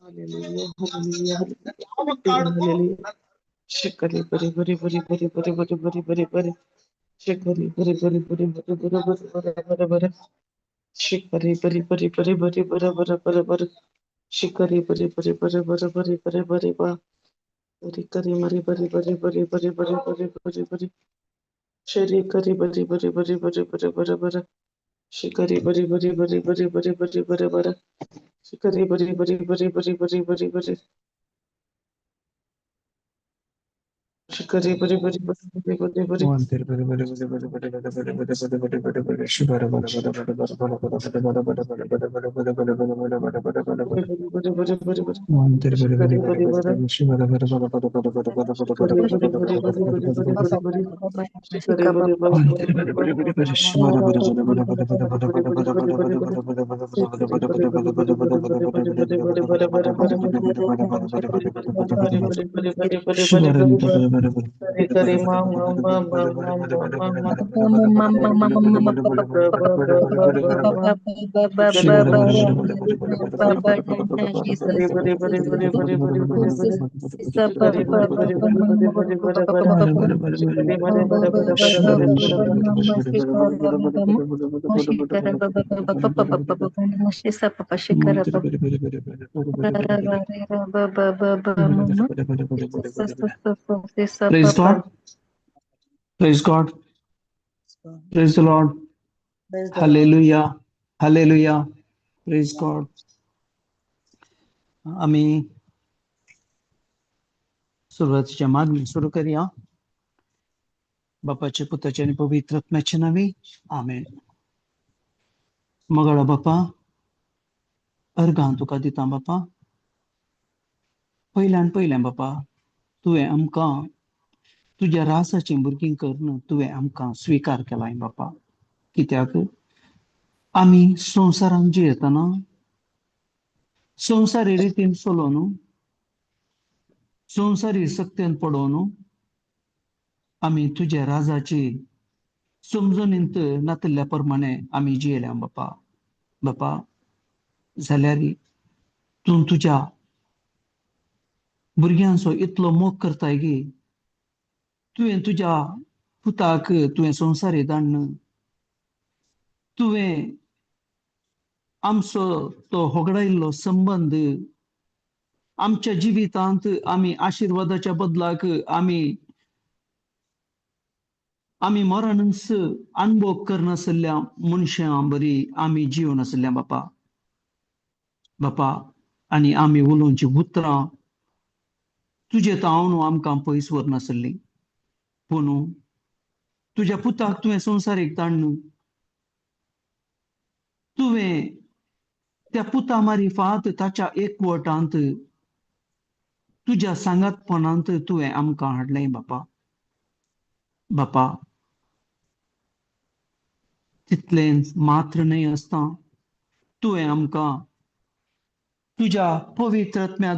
Hallelujah, hallelujah, ಯಾವ hallelujah, ಕಾರಣಕ್ಕೂ hallelujah. ನನ್ನ Shikari bari bari bari bari bari bari bari bari bari. Shikari bari bari bari bari bari bari bari bari bari. Shikari bari bari bari bari bari bari bari bari. Shikari bari bari bari bari bari bari bari ba. Bari kari mari bari bari bari bari bari bari bari bari. Shri kari bari bari bari bari bari bari bari. Shikari bari bari bari bari bari bari bari bari. Shikari bari bari bari bari bari bari bari. Shikari bari bari bari bari bari bari. Bari bari bari bari bari bari. Shikari bari bari. Shikari bari bari bari bari bari bari bari. Shikari bari bari bari bari bari. Bari bari bari bari bari. Shikari bari bari bari bari bari bari bari bari bari bari bari. Shikari bari bari bari bari bari bari bari bari bari bari. Kari kari ma ma ma ma ma ma ma ma. Kari ba ba ba ba ba ba. Shikari bari bari bari bari bari. Shikari bari bari bari bari bari bari bari. Shikari bari bari bari bari bari bari bari. Shikari bari bari bari bari bari bari bari. Praise God. Praise God. Praise the Lord. Praise the Lord. Hallelujah. Hallelujah. Praise God. आमी सुरवातीच्या मागणी सुरू करूया. बापाचे, पुताचे आनी पवित्र आत्म्याच्या नावी, आमेन. मगळा बापा, अर्गां तुका दिता बापा. पयल्यान पयलें बापा, तुवें आमकां तुज्या रासाचीं भुरगीं करून तुवें आमकां स्विकार केलाय बापा. कित्याक आमी संवसारांत जियेतना संवसारी रितीन चलोवन, संवसारी सक्तेन पडोवन आमी तुज्या राजाची समजणींत नातिल्ल्या प्रमाणे आमी जियेल्या बापा. बापा, जाल्यार तूं तुज्या भुरग्यांचो इतलो मोग करताय की तुवें तुज्या पुताक तुवें संवसारी धाडून तुवें आमचो तो होगडायल्लो संबंद आमच्या जिवितांत आमी आशिर्वादाच्या बदलाक आमी आमी मरणच अनुभव करनासल्या मनशां बरी आमी जिवन आसल्या बापा. बापा, आनी आमी उलोवची उतरां तुजे तावन आमकां पयस व्हरनासली, पूण तुज्या पुताक तुवें संवसारीक धाडून तुवें त्या पुता मारिफात ताच्या एकवटांत तुज्या सांगातपणांत तुवें आमकां हाडलें बापा. बापा, तितलें मात्र न्हय आसता, तुवें आमकां तुज्या पवित्र आत्म्या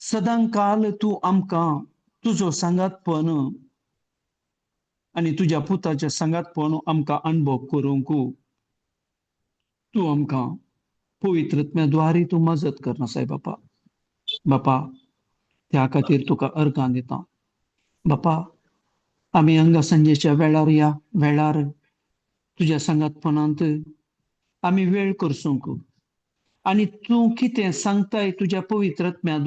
सदांकाल तूं आमकां तुजो सांगातपण आनी तुज्या पुताच्या सांगातपण आमकां अनुभव करूंक तूं आमकां पवित्र आत्म्या तूं मजत करना साय बापा. बापा, त्या खातीर तुका अर्गां दिता बापा. आमी हांगा सांजेच्या वेळार ह्या वेळार तुज्या सांगातपणांत आमी वेळ करसूंक आनी तूं कितें सांगताय तुज्या पवित्र आत्म्या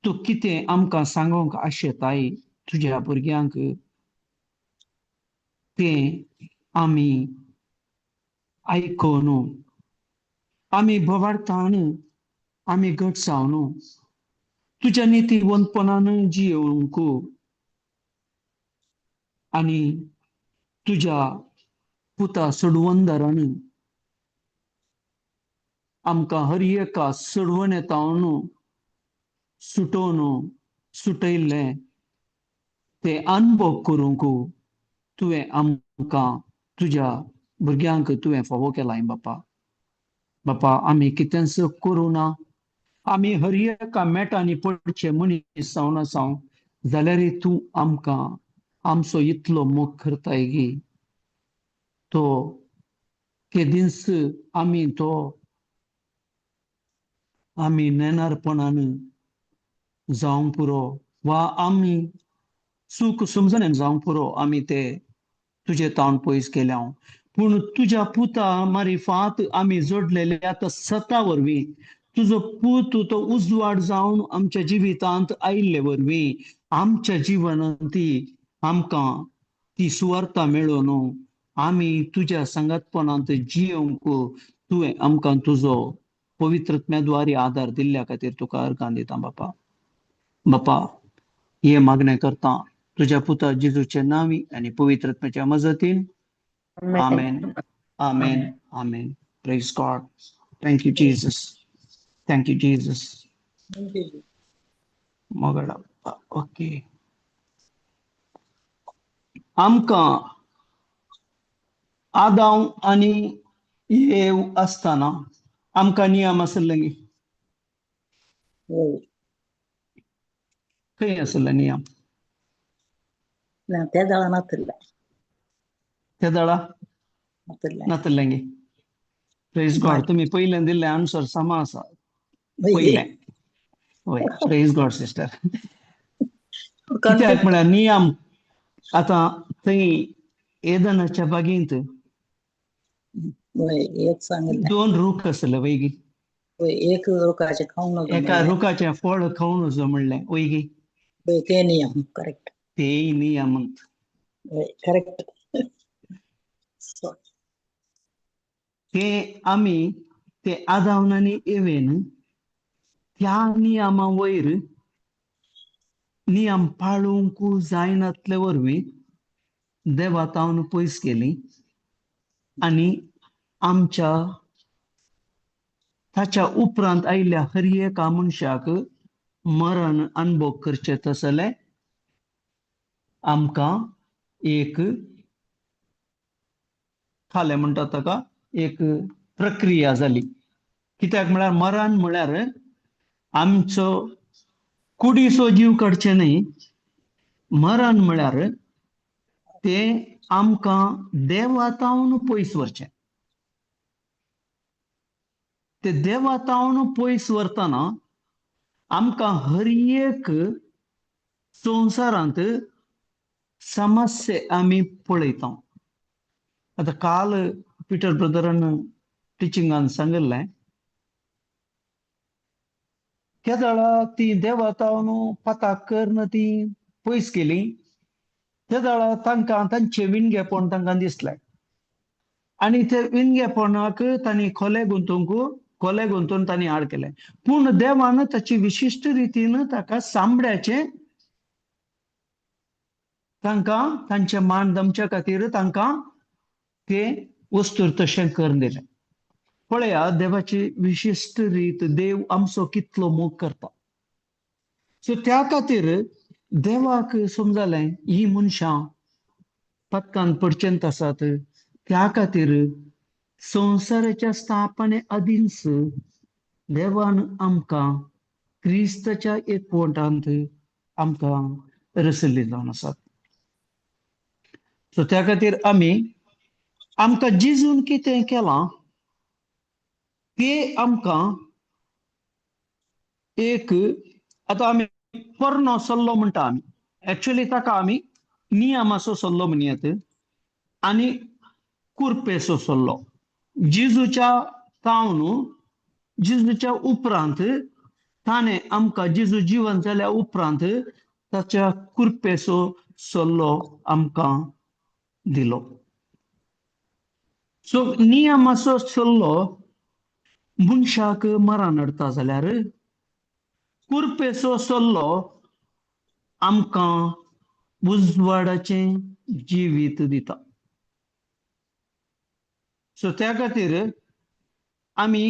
तूं कितें आमकां सांगूंक आशेताय तुज्या भुरग्यांक तें आमी आयकून आमी भवार्थान आमी घट जावन तुज्या नितीवंतपणान जियोवंक आनी तुज्या पुता सोडवंदरान आमकां हर एका सोडवण सुटोवन सुटयल्लें ते अनुभव करूंक तुवें आमकां तुज्या भुरग्यांक तुवें फावो केलाय बापा. बापा, आमी कितेंच करूं ना, आमी हर एका मेटांनी पडचे मनीस जावन आसा, जाल्यार तूं आमकां आमचो इतलो मोग करताय की तो केदींच आमी तो आमी नेणारपणान जावंक पुरो वा आमी चूक समजणेन जावंक पुरो, आमी ते तुजे तावन पयस केल्या. पूण तुज्या पुता मारिफात आमी जोडलेले आतां सता वरवीं तुजो पूत तो उजवाड जावन आमच्या जिवितांत आयिल्ले वरवीं आमच्या जिवनांत ती आमकां ती सुवार्ता मेळून आमी तुज्या सांगातपणांत जियोंक तुवें आमकां तुजो पवित्रत्म्या आधार दिल्ल्या खातीर तुका अर्गां दिता बापा. बापा हे मागणें करता तुज्या पुता जेजूचे नांवी आनी पवित्रत्म्याच्या मजतीन. आमेन, आमेन, आमेन. Praise God. Thank you Jesus, thank you Jesus. मोगडा. Okay, आमकां आदांव आनी येव आसतना आमकां नियम आसले गी? खंय आसले नियम? ना, त्या दळा नातल्ले. त्या दळा नातल्ले. नातल्ले गी? प्रेज गॉड. तुमी पयलें दिल्लें आन्सर समा आसा पयलें. वय, प्रेज गॉड सिस्टर. कित्याक म्हळ्यार नियम आतां थंय एदनाच्या बागेंत एक सांगितलें, दोन रूख आसले वय गी? एक रुखाचें खावंक नजो एका म्हणलें. रुखाचें फळ खावंक नजो म्हणलें वय गी? ते नियम करेक्ट. तेय नियम. करेक्ट. ते आमी ते आदावन आनी एवेन त्या नियमा वयर नियम पाळूंक जायनातले वरवीं देवा तावन पयस केली आनी आमच्या ताच्या उपरांत आयिल्ल्या हर एका मनशाक मरण अनुभव करचें तसलें आमकां एक खालें म्हणटा ताका एक प्रक्रिया जाली. कित्याक म्हळ्यार मरण म्हळ्यार आमचो कुडीचो जीव काडचें न्हय, मरण म्हळ्यार तें आमकां देवा तावन पयस व्हरचें. ते देवा तावन पयस व्हरतना आमकां हर एक संवसारांत समस्या आमी पळयता. आतां काल पिटर ब्रदरान टिचिंगान सांगिल्लें, तेदळा ती देवा तावन पताक करून ती पयस केली. तेदळा तांकां तांचें विणगेपण तांकां दिसलें आनी ते विणगेपणाक तांणी खोले गुंतूंक खोले गुंतून तांणी आड केलें. पूण देवान ताची विशिश्ट रितीन ताका सांबड्याचें तांकां तांचे मान दमच्या खातीर तांकां ते वस्तूर तशें करून दिलें. पळया देवाची विशिश्ट रीत, देव आमचो कितलो मोग करता. सो त्या खातीर देवाक समजलें ही मनशां पत्कान पडचेंत आसात. त्या खातीर संवसाराच्या स्थापने आदींच देवान आमकां क्रिस्ताच्या एकवटांत आमकां रसल्ली जावन आसात. सो त्या खातीर आमी आमकां जेजून कितें केलां ते आमकां एक आतां आमी पोरणो सल्लो म्हणटा आमी, एक्चुअली ताका आमी नियमाचो सल्लो म्हणयत आनी कुर्पेचो सल्लो. जेजूच्या तावन जेजूच्या उपरांत ताणें आमकां जेजू जिवन जाल्या उपरांत ताच्या कुर्पेचो सल्लो आमकां दिलो. सो नियमाचो सल्लो मनशाक मरण हाडटा जाल्यार कुर्पेचो सल्लो आमकां उजवाडाचें जिवीत दिता. सो त्या खातीर आमी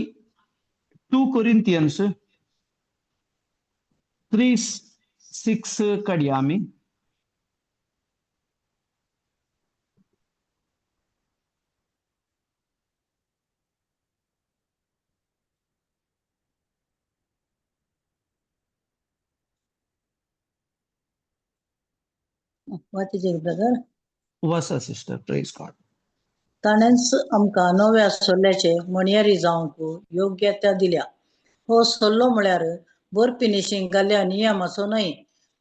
2 Corinthians 3:6 काडया आमी. वाचीत ब्रदर. वाचा सिस्टर. Praise God. ताणेंच आमकां नव्या सल्ल्याचे म्हणयारी जावंक योग्यता दिल्या. हो सल्लो म्हळ्यार बरपिनिशी घाल्ल्या नियमाचो न्हय,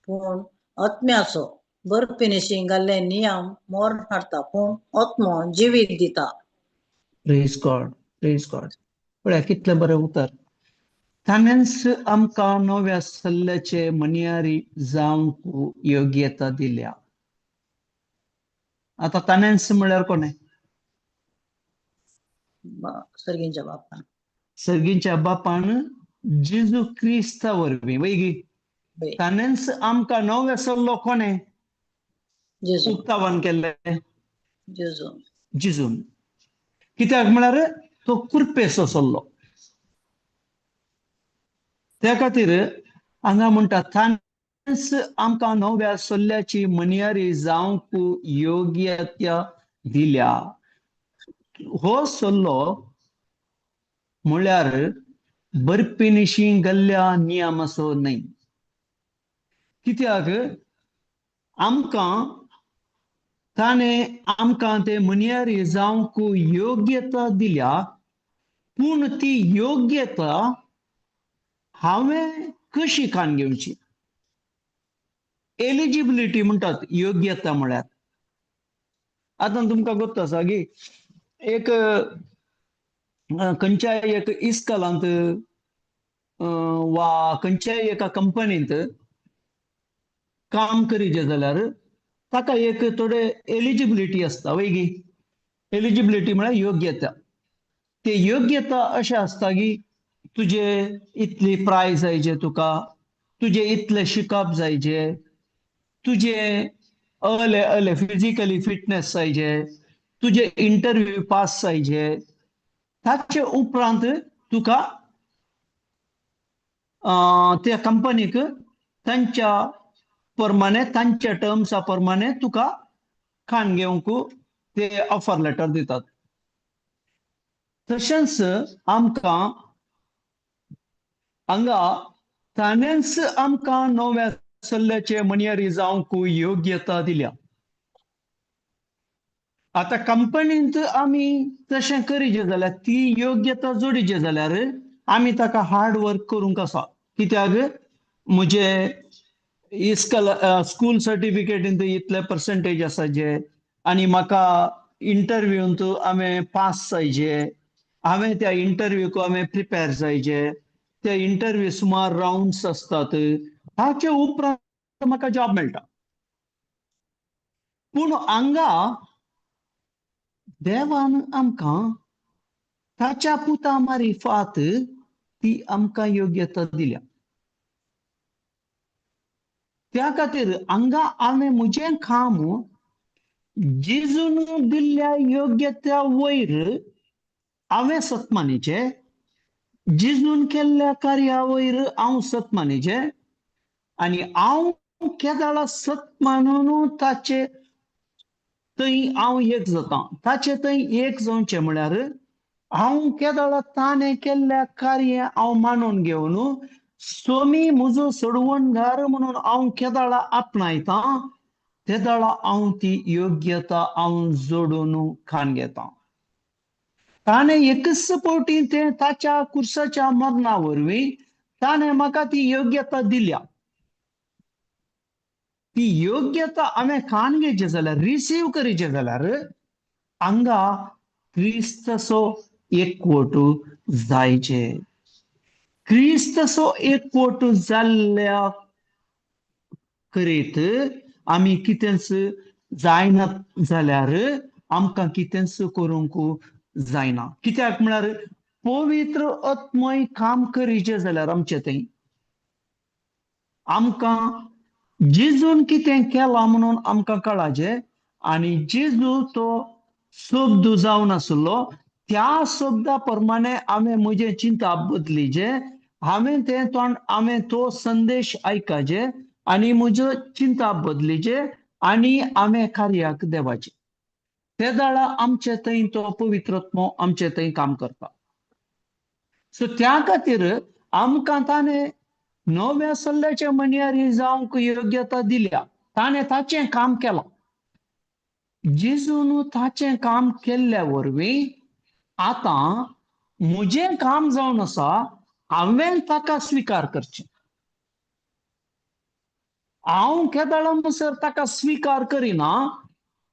पूण आत्म्याचो. बरपिनिशी घाल्ले नियम मरण हाडटा, पूण आत्मो जिवीत दिता. Praise God, praise God. पळया कितलें बरें उतर. ताणेंच आमकां नव्या सल्ल्याचे मनियारी जावंक योग्यता दिल्या. आतां ताणेंच म्हळ्यार कोणें? सर्गींच्या बापान. सर्गींच्या बापान जेजू क्रिस्ता वरवीं वयगी. वय. ताणेंच आमकां नव्या सल्लो कोणें जेजू. उक्तावण केल्लें? जेजू. जेजून. कित्याक म्हळ्यार तो कुरपेचो सल्लो. त्या खातीर हांगा म्हणटा ताणेंच आमकां नव्या सल्ल्याची मनियारी जावंक योग्यता दिल्या. हो सल्लो म्हळ्यार बरपिनिशी घाल्ल्या नियमाचो न्हय. कित्याक आमकां ताणें आमकां ते मनियारी जावंक योग्यता दिल्या, पूण ती योग्यता हांवें कशी कान घेवची? एलिजिबिलिटी म्हणटात योग्यता म्हळ्यार. आतां तुमकां गोत्त आसा की एक खंयच्याय एक इस्कॉलांत वा खंयच्याय एका कंपनींत काम करीचें जाल्यार ताका एक थोडे एलिजिबिलिटी आसता वयगी. एलिजिबिलिटी म्हळ्यार योग्यता. ते योग्यता अशें आसता की तुजे इतली प्राय जायचे तुका, तुजे इतले शिकप जायचे, तुजे अले अले फिजिकली फिटनेस जायचे, तुजे इंटरव्यू पास जायचे. ताचे उपरांत तुका त्या कंपनीक तांच्या प्रमाणे तांच्या टर्म्सा प्रमाणे तुका खाण घेवंक ते ऑफर लेटर दितात. तशेंच आमकां हांगा ताणेंच आमकां नव्या सल्ल्याचे मनियारी जावंक योग्यता दिल्या. आतां कंपनींत आमी तशें करीचे जाल्यार ती योग्यता जोडीचे जाल्यार आमी ताका हार्ड वर्क करूंक आसा. कित्याक म्हजे इस्कॉल स्कूल सर्टिफिकेटींत इतले पर्संटेज आसाचे आनी म्हाका इंटरव्यूंत हांवें पास जायचे, हांवें त्या इंटरव्यूक हांवें प्रिपेर जायचे, त्या इंटरव्यू सुमार रावंड्स आसतात, ताचे उपरांत म्हाका जॉब मेळटा. पूण हांगा देवान आमकां ताच्या पुता मारिफात ती आमकां योग्यता दिल्या. त्या खातीर हांगा हांवें म्हजें काम जेजून दिल्ल्या योग्यता वयर हांवें सतमानीचें, जेजून केल्ल्या कार्या वयर हांव सतमानीचें, आनी हांव केदाळा सत मानून ताचे थंय हांव एक जाता. ताचे थंय एक जावचें म्हळ्यार हांव केदाळा ताणें केल्ल्या कार्य हांव मानून घेवन स्वामी म्हजो सोडवणदार म्हणून हांव केदाळा आपणायता, तेदाळा हांव ती योग्यता हांव जोडून खाण घेता. ताणें एकच फावटी तें ताच्या कुर्साच्या मरणा वरवीं ताणें म्हाका ती योग्यता दिल्या. ती योग्यता हांवें खाण घेवचें जाल्यार, रिसीव करीचें जाल्यार हांगा क्रिस्ताचो एकवट जायचे. क्रिस्ताचो एकवट जाल्ल्या करीत आमी कितेंच जायना जाल्यार आमकां कितेंच करूंक जायना. कित्याक म्हळ्यार पवित्र आत्मय काम करीचें जाल्यार आमचें थंय आमकां जेजून कितें केलां म्हणून आमकां कळाचें, आनी जेजू तो शब्द जावन आसलो त्या शब्दा प्रमाणे हांवें म्हजें चिंताप बदलीचें, हांवें तें तोंड हांवें तो संदेश आयकाचें आनी म्हजो चिंताप बदलीचें आनी हांवें कार्याक देवाचें. ते दाळा आमचे थंय तो पवित्र आत्मो आमचे थंय काम करता. सो त्या खातीर आमकां ताणें नव्या सल्ल्याचे मनियारी जावंक योग्यता दिल्या. ताणें ताचें काम केलां. जेजून ताचें काम केल्ल्या वरवीं आतां म्हजें काम जावन आसा हांवें ताका स्विकार करचें. हांव केदळा म्हणसर ताका स्विकार करिना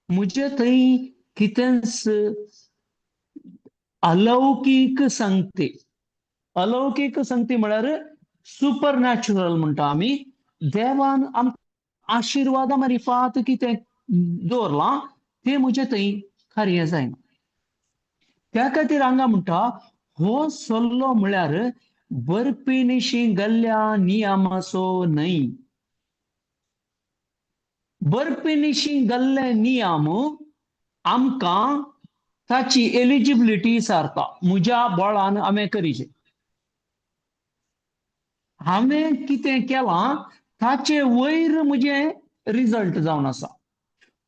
म्हजे थंय कितेंच अलौकीक संगती. अलौकीक संगती म्हळ्यार सुपर नॅचरल म्हणटा आमी. देवान आमकां आशिर्वादा मारिफात कितें दवरलां तें म्हजें थंय कार्य जायना. त्या खातीर हांगा म्हणटा हो सल्लो म्हळ्यार बर्फिनिशी गल्ल्या नियमाचो न्हय. बर्फिनिशी गल्ले नियम आमकां ताची एलिजिबिलिटी सारता म्हज्या बळान हांवें करीचे. हांवें कितें केलां ताचे वयर म्हजें रिजल्ट जावन आसा.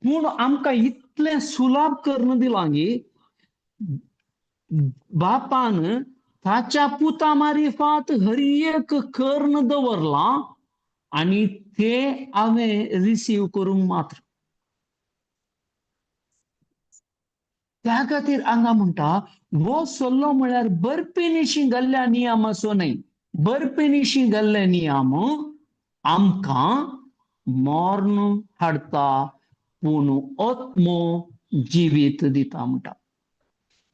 पूण आमकां इतलें सुलाभ करून दिलां की बापान ताच्या पुता मारिफात हर एक कर्ण दवरलां आनी ते हांवें रिसीव करूंक मात्र. त्या खातीर हांगा म्हणटा हो सल्लो म्हळ्यार बर्फिनिशी घाल्ल्या नियमाचो न्हय. बर्फिनिशी घाल्ले नियम आमकां मर्ण हाडटा पूण आत्मो जिवीत दिता म्हणटा.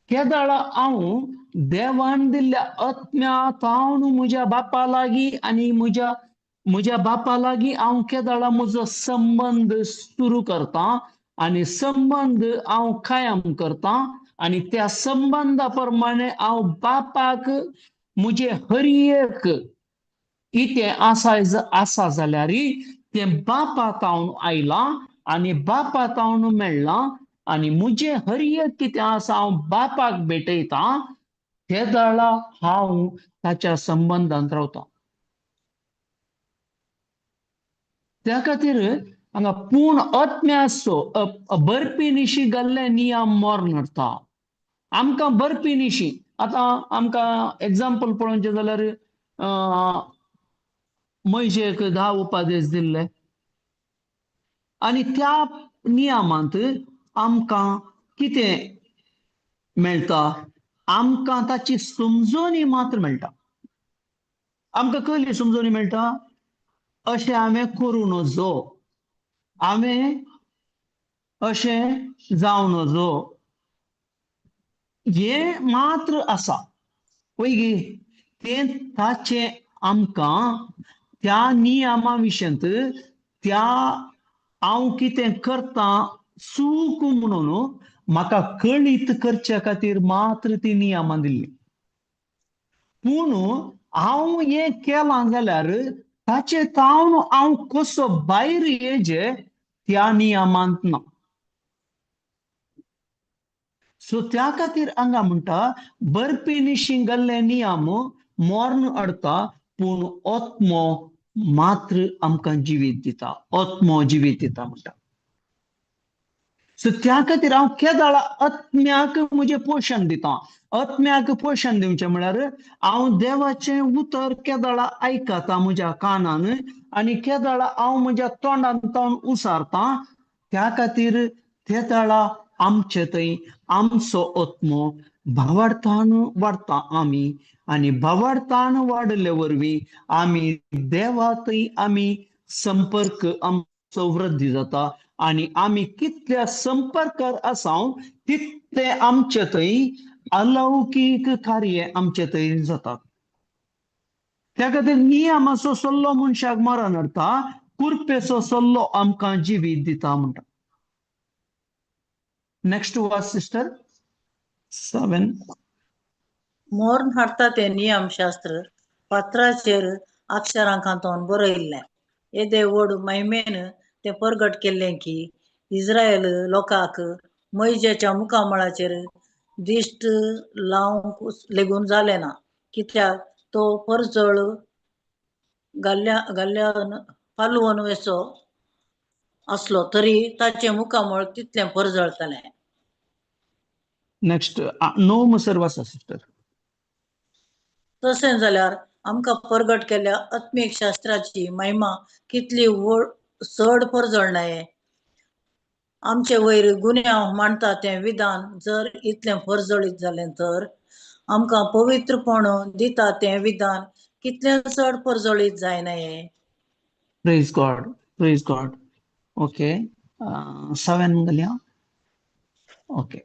केदाळा हांव देवान दिल्ल्या आत्म्या तावन म्हज्या बापा लागीं आनी म्हज्या म्हज्या बापा लागीं हांव केदाळा म्हजो संबंद सुरू करता आनी संबंद हांव कायम करता आनी त्या संबंदा प्रमाणे हांव बापाक म्हजे हर एक कितें आसा आसा जाल्यार तें बापा तावन आयलां आनी बापा तावन मेळ्ळां आनी म्हजें हर एक कितें आसा हांव बापाक भेटयता. ते दाळा हांव ताच्या संबंदांत रावता. त्या खातीर हांगा पूण आत्म्याचो बर्फिनिशी घाल्ले नियम मर्ण हाडटा आमकां. बर्फिनिशी आतां आमकां एग्जाम्पल पळोवचें जाल्यार मैशेक 10 उपादेश दिल्ले आनी त्या नियमांत आमकां कितें मेळटा? आमकां ताची समजणी मात्र मेळटा. आमकां कसली समजणी मेळटा? अशें हांवें करूं नजो, हांवें अशें जावं नजो, हें मात्र आसा पळय तें ताचें आमकां त्या नियमा विशयांत त्या हांव कितें करता चूक म्हणून म्हाका कळीत करच्या खातीर मात्र ती नियमां दिल्ली. पूण हांव हें केलां जाल्यार ताचे तावन हांव कसो भायर येजे त्या नियमांत ना. सो त्या खातीर हांगा म्हणटा बर्फिनिशी घाल्ले नियम मर्ण हाडटा पूण आत्मो मात्र आमकां जिवीत दिता. आत्मो जिवीत दिता म्हणटा. सो त्या खातीर हांव केदाळा आत्म्याक म्हजें पोशण दिता. आत्म्याक पोशण दिवचें म्हळ्यार हांव देवाचें उतर केदाळा आयकता म्हज्या कानान आनी केदाळा हांव म्हज्या तोंडान तावन उसारता. त्या खातीर तेदाळा आमचे थंय आमचो आत्मो भावार्थान वाडटा आमी आनी भावार्थान वाडले वरवीं आमी देवा थंय आमी संपर्क आमचो वृद्धी जाता आनी आमी कितल्या संपर्कार आसा तितले आमचे थंय अलौकीक कार्य आमचे थंय जातात. त्या खातीर नियमाचो सल्लो मनशाक मरण हाडटा, कुरपेचो सल्लो आमकां जिवीत दिता म्हणटा. नेक्स्ट वाज सिस्टर 7. मर्ण हाडटा तें नियमशास्त्र पत्राचेर अक्षरां खातोवन बरयल्लें. येदे व्हड महिमेन तें परगट केल्लें की इस्रायल लोकांक मैजेच्या मुखामळाचेर दिश्ट लावंक लेगून जालें ना, कित्याक तो परजळ घाल्ल्या घाल्ल्यान पालवून वेचो आसलो तरी ताचें मुखामळ तितलें परजळतालें. नेक्स्ट 9 म्हणसर वाचा सिस्टर. तशें जाल्यार आमकां परगट केल्ल्या आत्मीक शास्त्राची महिमा कितली व्हड चड परजळनाये. आमचे वयर गुन्यांव मांडटा तें विधान जर इतलें परजळीत जालें तर आमकां पवित्रपण दिता तें विधान कितलें चड परजळीत जायना हें. Praise God, praise God. Okay, 7 घालया. ओके,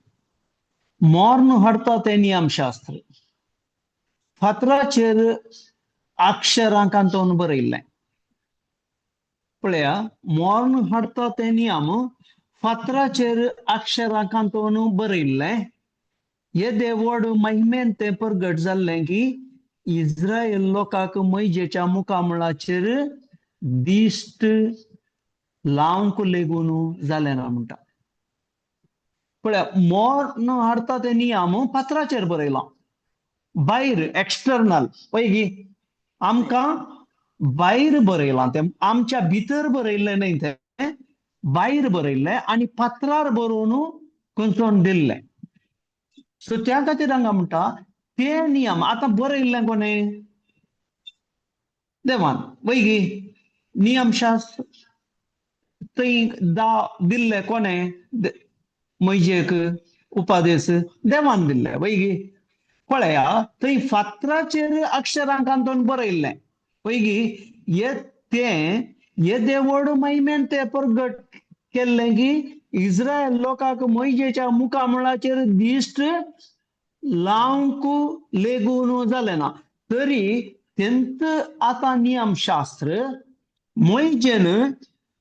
मॉर्न हाडता तें नियमशास्त्र फातराचेर अक्षरां कांतोवन बरयल्लें. पळया, मॉर्न हाडता तें नियम फातराचेर अक्षरां कांतोवन बरयल्लें. येदे व्हड महिमेन तें परगट जाल्लें की इस्रायल लोकांक मैजेच्या मुखामळाचेर दिश्ट लावंक लेगून जालें ना म्हणटा. पळया, मॉर्न हाडता तें नियम फातराचेर बरयलां, भायर एक्सटर्नल पळय आमकां भायर बरयलां तें, आमच्या भितर बरयल्लें न्हय, तें भायर बरयल्लें आनी फातरार बरोवन खंयचोन दिल्लें. सो त्या खातीर हांगा म्हणटा ते नियम आतां बरयल्लें कोणें? देवान वय गी. नियमशास्त्र थंय दा दिल्ले कोणें? मैजेक उपादेश देवान दिल्ले वय गी. पळया, थंय फातराचेर अक्षरां कांतोवन बरयल्लें वय गी. हे तें येदे व्हड महिमेन तें परगट केल्लें की इस्रायल लोकांक मैजेच्या मुखामळाचेर दिश्ट लावंक लेगून जालें ना. तरी तेंत आतां नियमशास्त्र मैजेन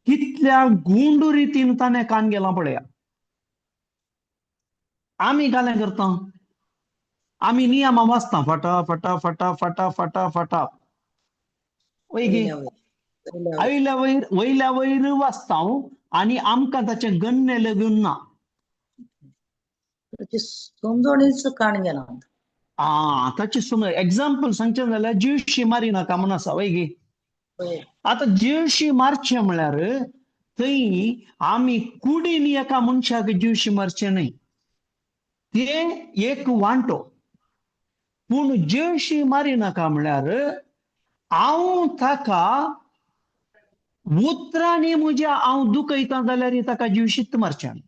कितल्या गुंड रितीन ताणें कान गेलां पळया. आमी कालें करता, आमी नियमां वाचता फटा फटा फटा फटा फटा फटा वय गी, वयल्या वयर वयल्या वयर वाचता आनी आमकां ताचें गण्य लेगून ना. समजणीच काण गेला. आं, ताची समज. एग्जाम्पल सांगचें जाल्यार जिवशी मारी नाका म्हूण आसा वय गी. आतां जिवशी मारचें म्हळ्यार थंय आमी कुडीन एका मनशाक जिवशी मारचें न्हय, तें एक वांटो. पूण जिवशी मारी नाका म्हळ्यार हांव ताका उतरांनी म्हज्या हांव दुखयता जाल्यार ताका जिवशीत मारचें.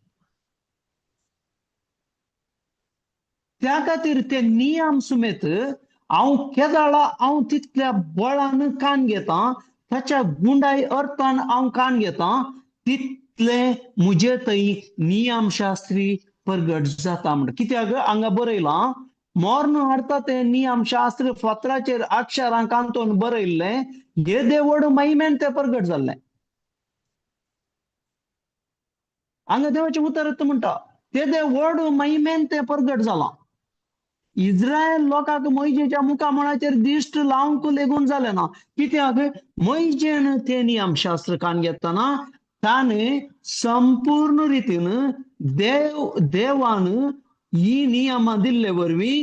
त्या खातीर ते नियम सुमेत हांव केदाळा हांव तितल्या बळान कान घेता, ताच्या गुंडाय अर्थान हांव कान घेता, तितलें म्हजे थंय नियमशास्त्री परगट जाता. म्हणटा कित्याक हांगा बरयलां, मॉर्न हाडता तें नियमशास्त्र फातराचेर अक्षरां कांतोवन बरयल्लें, येदे व्हड महिमेन तें परगट जाल्लें. हांगा देवाचें उतर म्हणटा तेदे व्हड महिमेन तें परगट जालां. इस्रायल लोकांक मैजेच्या मुखामळाचेर दिश्ट लावंक लेगून जालें ना. कित्याक? मैजेन तें नियमशास्त्र कान घेतना ताणें संपूर्ण रितीन देव देवान ही नियमां दिल्ले वरवीं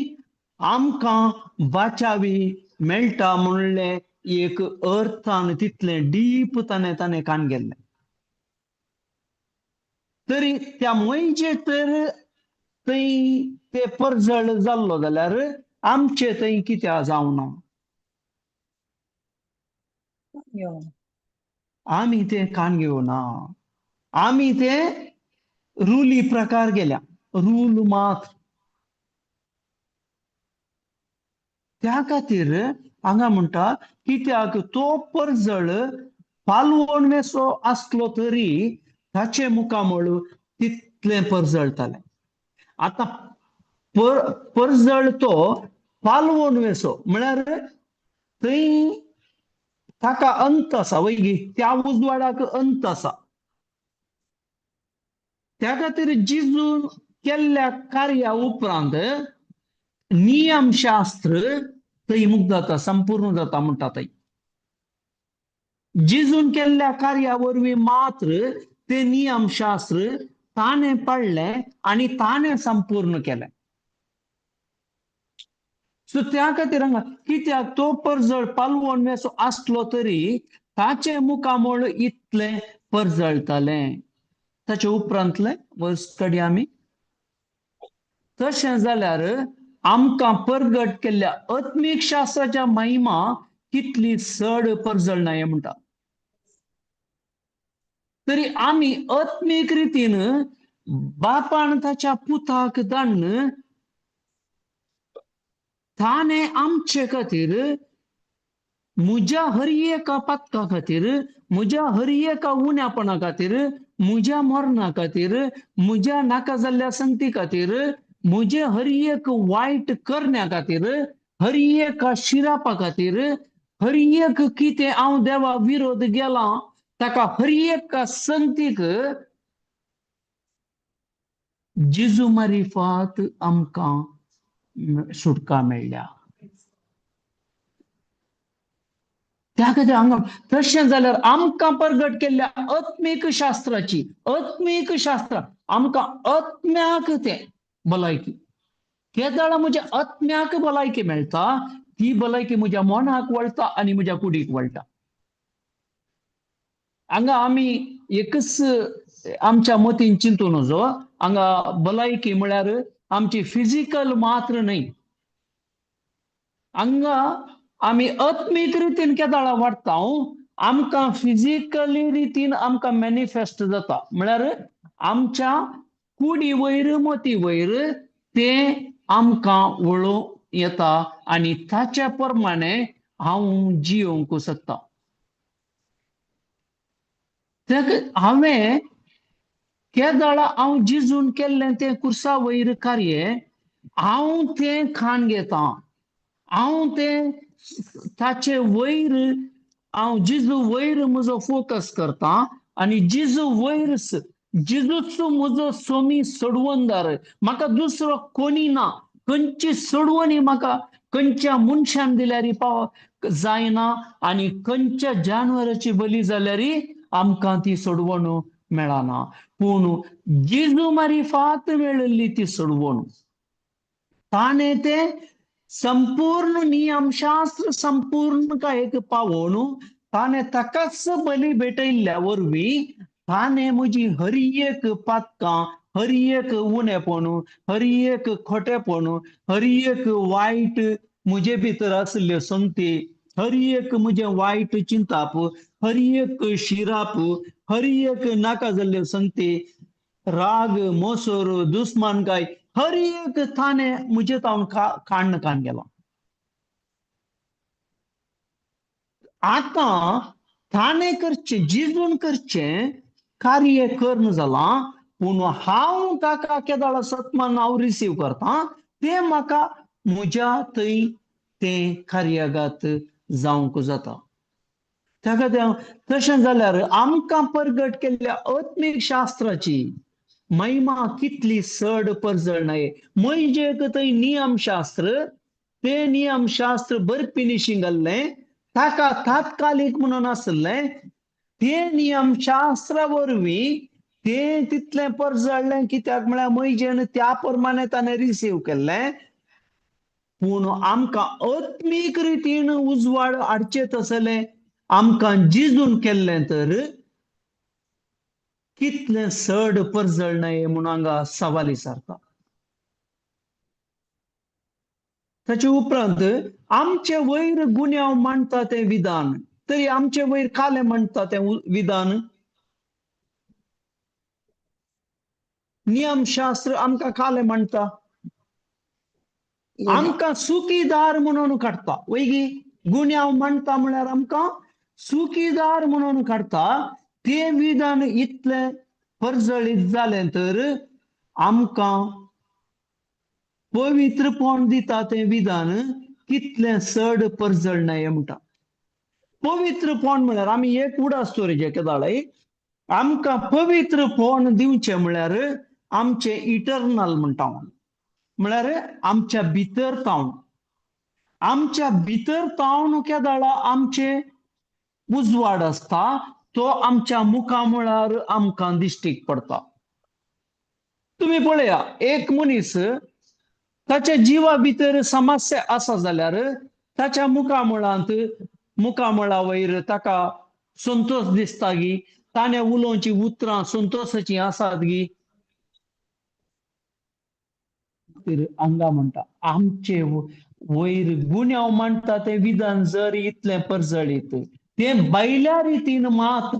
आमकां बाचावी मेळटा म्हणलें एक अर्थान तितलें डीप ताणें ताणें कान गेल्लें. तरी त्या मैजे तर थंय ते परजळ जाल्लो जाल्यार आमचे थंय कित्याक जावना? आमी ते कान घेवना, आमी ते रुली प्रकार गेल्या, रूल मात. त्या खातीर हांगा म्हणटा कित्याक तो परजळ पालवण वेसो आसलो तरी ताचे मुखामळ तितलें परजळटालें. आतां परजळ तो पालवण वेसो म्हळ्यार थंय ताका अंत आसा वय गी, त्या उजवाडाक अंत आसा. त्या खातीर जेजून केल्ल्या कार्या उपरांत नियमशास्त्र थंय मुक्त जाता, संपूर्ण जाता म्हणटा थंय. जेजून केल्ल्या कार्या वरवीं मात्र ते नियमशास्त्र ताणें पाळ्ळें आनी ताणें संपूर्ण केलें. सो त्या खातीर हांगा कित्याक तो परजळ पालवण वेसो आसलो तरी ताचें मुखामळ इतलें परजळटालें. ताचे उपरांतलें वर्स काडया आमी. तशें जाल्यार आमकां परगट केल्ल्या आत्मीक शास्त्राच्या महिमा कितली चड परजळना हें म्हणटा. तरी आमी आत्मीक रितीन बापान ताच्या पुताक धाडून ताणें आमचे खातीर म्हज्या हर एका पातका खातीर, म्हज्या हर एका उण्यापणा खातीर, म्हज्या मरणा खातीर, म्हज्या नाका जाल्ल्या संगती खातीर, म्हजे हर एक वायट करण्या खातीर, हर एका शिरापा खातीर, हर एक कितें हांव देवा विरोध गेला ताका हर एका संगतीक जेजू मारिफात आमकां सुटका मेळ्ळ्या. त्या खातीर हांगा तशें जाल्यार आमकां परगट केल्ल्या आत्मीक शास्त्राची, आत्मीक शास्त्र आमकां आत्म्याक तें भलायकी, केदाळा म्हज्या आत्म्याक भलायकी मेळटा, ती भलायकी म्हज्या मनाक वळटा आनी म्हज्या कुडीक वळटा. हांगा आमी एकच आमच्या मतीन चिंतून वचो, हांगा भलायकी म्हळ्यार आमची फिजिकल मात्र न्हय, हांगा आमी आत्मीक रितीन केदाळा वाडटा, आमकां फिजिकली रितीन आमकां मॅनिफेस्ट जाता, म्हळ्यार आमच्या कुडी वयर मती वयर तें आमकां वळोवंक येता आनी ताच्या प्रमाणे हांव जियोवंक शकता. हांवें केदाळा हांव जिजून केल्लें तें कुर्सा वयर कार्य हांव तें खाण घेता, हांव तें ताचे वयर हांव जिजू वयर म्हजो फोकस करता आनी जिजू वयर जिजूच म्हजो सोमी सोडवणदार, म्हाका दुसरो कोणी ना, खंयची सोडवणी म्हाका खंयच्या मनशान दिल्यार पाव जायना आनी खंयच्या जानवराची बली जाल्यार आमकां ती सोडवण मेळना, पूण जेजू मारिफात मेळिल्ली ती सोडवण ताणें तें संपूर्ण नियमशास्त्र संपूर्ण काय पावोवन ताणें ताकाच बली भेटयल्ल्या वरवीं ताणें म्हजी हर एक पातकां, हर एक उणेपण, हर एक खोटेपण, हर एक वायट म्हजे भितर आशिल्ल्यो संगती, हर एक म्हजें वायट चिंताप, हर एक शिराप, हर एक नाका जाल्ल्यो संगती, राग, मोसोर, दुस्मानकाय, हर एक ताणें म्हजे तावन काण्ण काण गेला. आतां ताणें करचें जिजून करचें कार्य कर्ण जालां, पूण हांव ताका केदाळा सत्मान हांव रिसीव करता तें म्हाका म्हज्या थंय तें कार्यागात जावंक जाता. त्या खातीर तशें जाल्यार आमकां परगट केल्ल्या आत्मीक शास्त्राची महिमा कितली चड परजळणाय. म्हणजे थंय नियमशास्त्र, तें नियमशास्त्र बरपिनिशी घाल्लें, ताका तात्कालीक म्हणून आसलें, तें नियमशास्त्रा वरवीं तें तितलें परजळ्ळें कित्याक म्हळ्यार मैजेन त्या प्रमाणे ताणें रिसीव केल्लें. पूण आमकां आत्मीक रितीन उजवाड हाडचें तसलें आमकां जिजून केल्लें तर कितलें चड परजळणाय म्हणून हांगा सवाल विचारता. ताचे उपरांत आमचे वयर गुन्यांव मांडटा तें विधान, तरी आमचे वयर कालें मांडटा तें विधान, नियमशास्त्र आमकां कालें मांडटा, आमकां सुखीदार म्हणून काडटा. वयगी गुन्यांव मांडटा म्हळ्यार आमकां सुखीदार म्हणून काडटा. तें विधान इतलें परजळीत जालें तर आमकां पवित्रपण दिता तें विधान कितलें चड परजळणाय म्हणटा. पवित्रपण म्हळ्यार आमी एक उडास दवरचें केदाळाय, आमकां पवित्रपण दिवचें म्हळ्यार आमचें इटर्नल म्हणटा, म्हळ्यार आमच्या भितर तावन, आमच्या भितर तावन केदाळा आमचें उजवाड आसता तो आमच्या मुखामळार आमकां दिश्टीक पडटा. तुमी पळया एक मनीस ताच्या जिवा भितर समस्या आसा जाल्यार ताच्या मुखामळांत मुखामळा वयर ताका संतोष दिसता गी, ताणें उलोवची उतरां संतोषाचीं आसात गी. हांगा म्हणटा आमचे वयर गुन्यांव मांडटा तें विधान जर इतलें परजळीत तें भायल्या रितीन मात,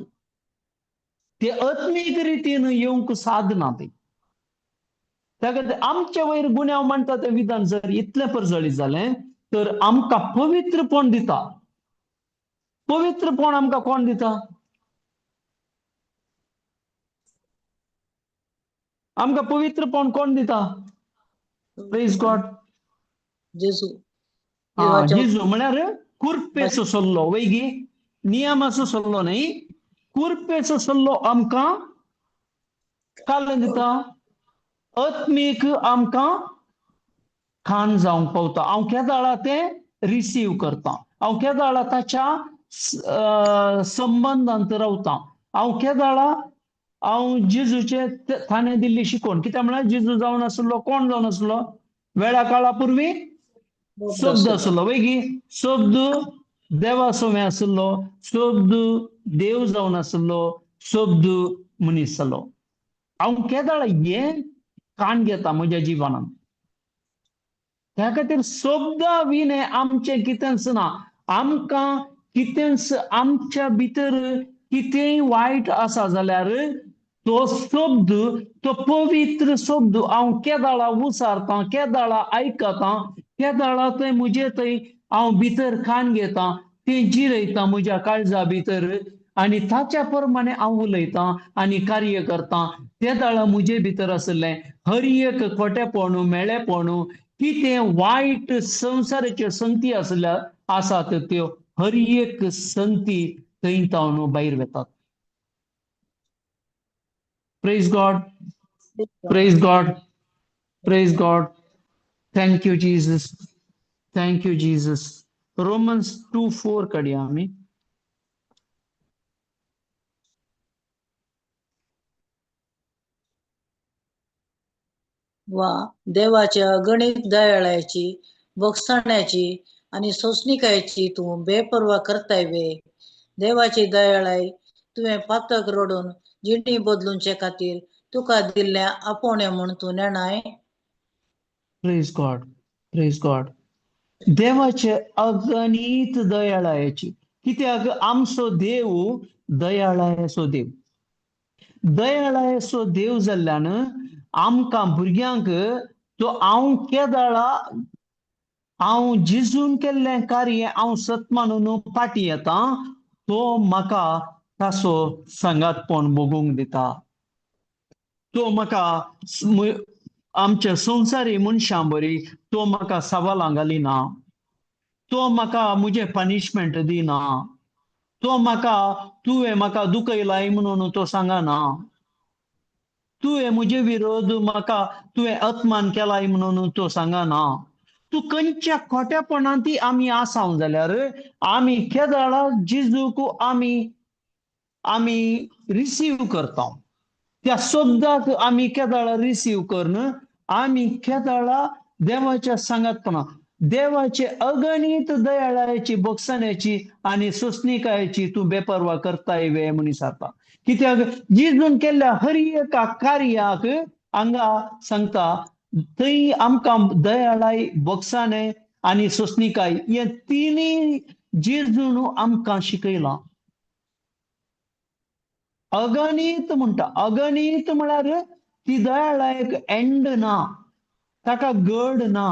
ते आत्मीक रितीन येवंक सादना तें. त्या खातीर आमचे वयर गुन्यांव मांडटा तें विधान जर इतलें परजळीत जालें तर आमकां पवित्रपण दिता. पवित्रपण आमकां कोण दिता? आमकां पवित्रपण कोण दिता? Praise God. जेजू. जेजू म्हळ्यार कुर्पेचो सल्लो, वैगी नियमाचो सल्लो न्हय, कुर्पेचो सल्लो आमकां काल दिता. आत्मीक आमकां खाण जावंक पावता. हांव केदाळा तें रिसीव करता, हांव केदाळा ताच्या संबंदांत रावता, हांव केदाळा हांव जेजूचे ताणें दिल्ली शिकवण. कित्याक म्हळ्यार जेजू जावन आसलो, कोण जावन आसलो वेळा काळा पुर्वी शब्द आसलो, वैगी शब्द देवा सवें आसलो, शब्द देव जावन आसलो, शब्द मनीस जालो. हांव केदाळा हें काण घेता म्हज्या जिवनांत. त्या खातीर शब्दा विणे आमचें कितेंच ना. आमकां कितेंच आमच्या भितर कितेंय वायट आसा जाल्यार तो शब्द, तो पवित्र शब्द हांव केदाळा उसारतां, केदाळा आयकतां, केदाळा थंय म्हजे थंय हांव भितर कान घेतां, तें जिरयता म्हज्या काळजा भितर आनी ताच्या प्रमाणे हांव उलयतां आनी कार्य करतां. तेदाळा म्हजे भितर आशिल्लें हर एक खोटेपण, मेळेपण, कितें वायट संवसाराच्यो संगती आसल्या आसात त्यो हर एक संगती थंय तावन भायर वेतात. Praise God, praise God, praise God. Thank you Jesus, thank you Jesus. Romans 2:4 काडया आमी. वा देवाच्या अगणित दयाळाची, बोगसाण्याची आनी सोंसणिकायेची तूं बेपर्वा करताय वे. देवाची दयाळाय तुवें पातक रडून जिणी बदलुचे खातीर तुका दिल्लें आपोवणें म्हूण तूं नेणाय. Praise God, praise God. देवाचे अगणीत दयाळायेची, कित्याक आमचो देव दयाळायेचो देव. दयाळायेचो देव जाल्ल्यान आमकां भुरग्यांक तो हांव केदाळा हांव जेजून केल्लें कार्य हांव सत मानून फाटीं येता, तो म्हाका ताचो सांगातपण भोगूंक दिता. तो म्हाका आमच्या संवसारी मनशां बरी तो म्हाका सवालां घालिना, तो म्हाका म्हजें पनिशमेंट दिना, तो म्हाका तुवें म्हाका दुखयलाय म्हणून तो सांगना, तुवें म्हजे विरोध म्हाका तुवें अपमान केलाय म्हणून तो सांगना. तूं खंयच्या खोटेपणान ती आमी आसाव जाल्यार आमी केदाळा जेजूक आमी आमी रिसीव करता, त्या शब्दाक आमी केदाळा रिसीव करून आमी केदाळा देवाच्या सांगातपणा, देवाचे अगणीत दयाळायेची, बोगसाण्याची आनी सोंसणिकायेची तूं बेपर्वा करताय वे म्हूण विचारता. कित्याक जेजून केल्ल्या हर एका कार्याक हांगा सांगता थंय आमकां दयाळाय, बोगसाणे आनी सोंसणिकाय हे तिनूय जेजून आमकां शिकयलां. अगणीत म्हणटा, अगणीत म्हळ्यार ती दयाळायेक एंड ना, ताका गड ना.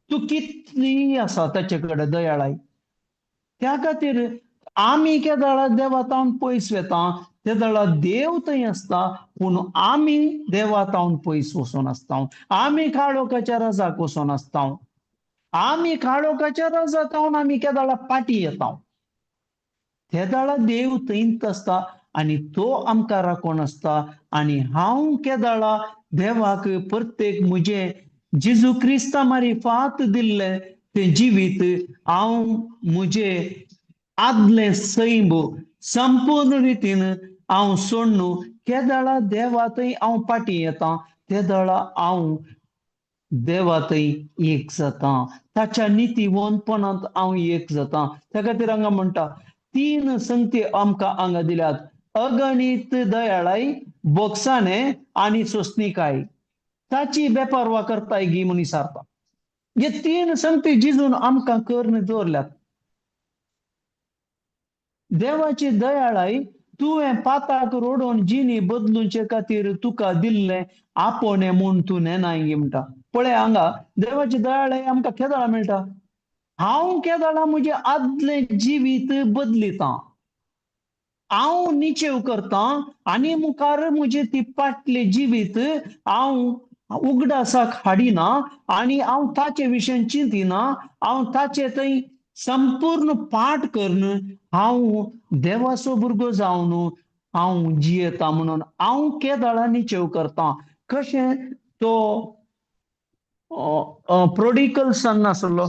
तूं कितली आसा ताचे कडेन दयाळाय. त्या खातीर आमी केदाळा देवा तावन पयस वेता, तेदाळा देव थंय आसता, पूण आमी देवा तावन पयस वचोन आसता. आमी काळोखाच्या रजाक वचोन आसता. आमी काळोखाच्या रजा तावन आमी केदाळा फाटीं येता. तेदाळा देव थंयच आसता आनी तो आमकां राखोन आसता. आनी हांव केदाळा देवाक प्रत्येक म्हजें जेजू क्रिस्ता मारिफात दिल्लें तें जिवीत हांव म्हजें आदलें सैम संपूर्ण रितीन हांव सोडून केदाळा देवा थंय हांव फाटीं येता, तेदाळा हांव देवा थंय एक जाता, ताच्या नितीवंतपणांत हांव एक जाता. त्या खातीर हांगा म्हणटा तीन संगती आमकां हांगा दिल्यात, अगणीत दयाळाय, बोगसाणे आनी सोंसणिकाय. ताची बेपर्वा करताय गी म्हूण विचारता. हे तीन संगती जिजून आमकां करून दवरल्यात. देवाची दयाळाय तुवें पाताक रोडोवन जिणी बदलुचे खातीर तुका दिल्लें आपोवणें म्हूण तूं नेनाय गी म्हणटा. पळय हांगा देवाची दयाळाय आमकां केदळा मेळटा? हांव केदळा म्हजें आदलें जिवीत बदलितां, हांव निचेव करतां आनी मुखार म्हजें ती फाटलें जिवीत हांव उगडासाक हाडिना आनी हांव ताचे विशयन चिंतिना, हांव ताचे थंय संपूर्ण पाठ करून हांव देवाचो भुरगो जावन हांव जियेता म्हणून हांव केदळा निचेव करतां. कशें तो प्रोडिकल सन आसलो,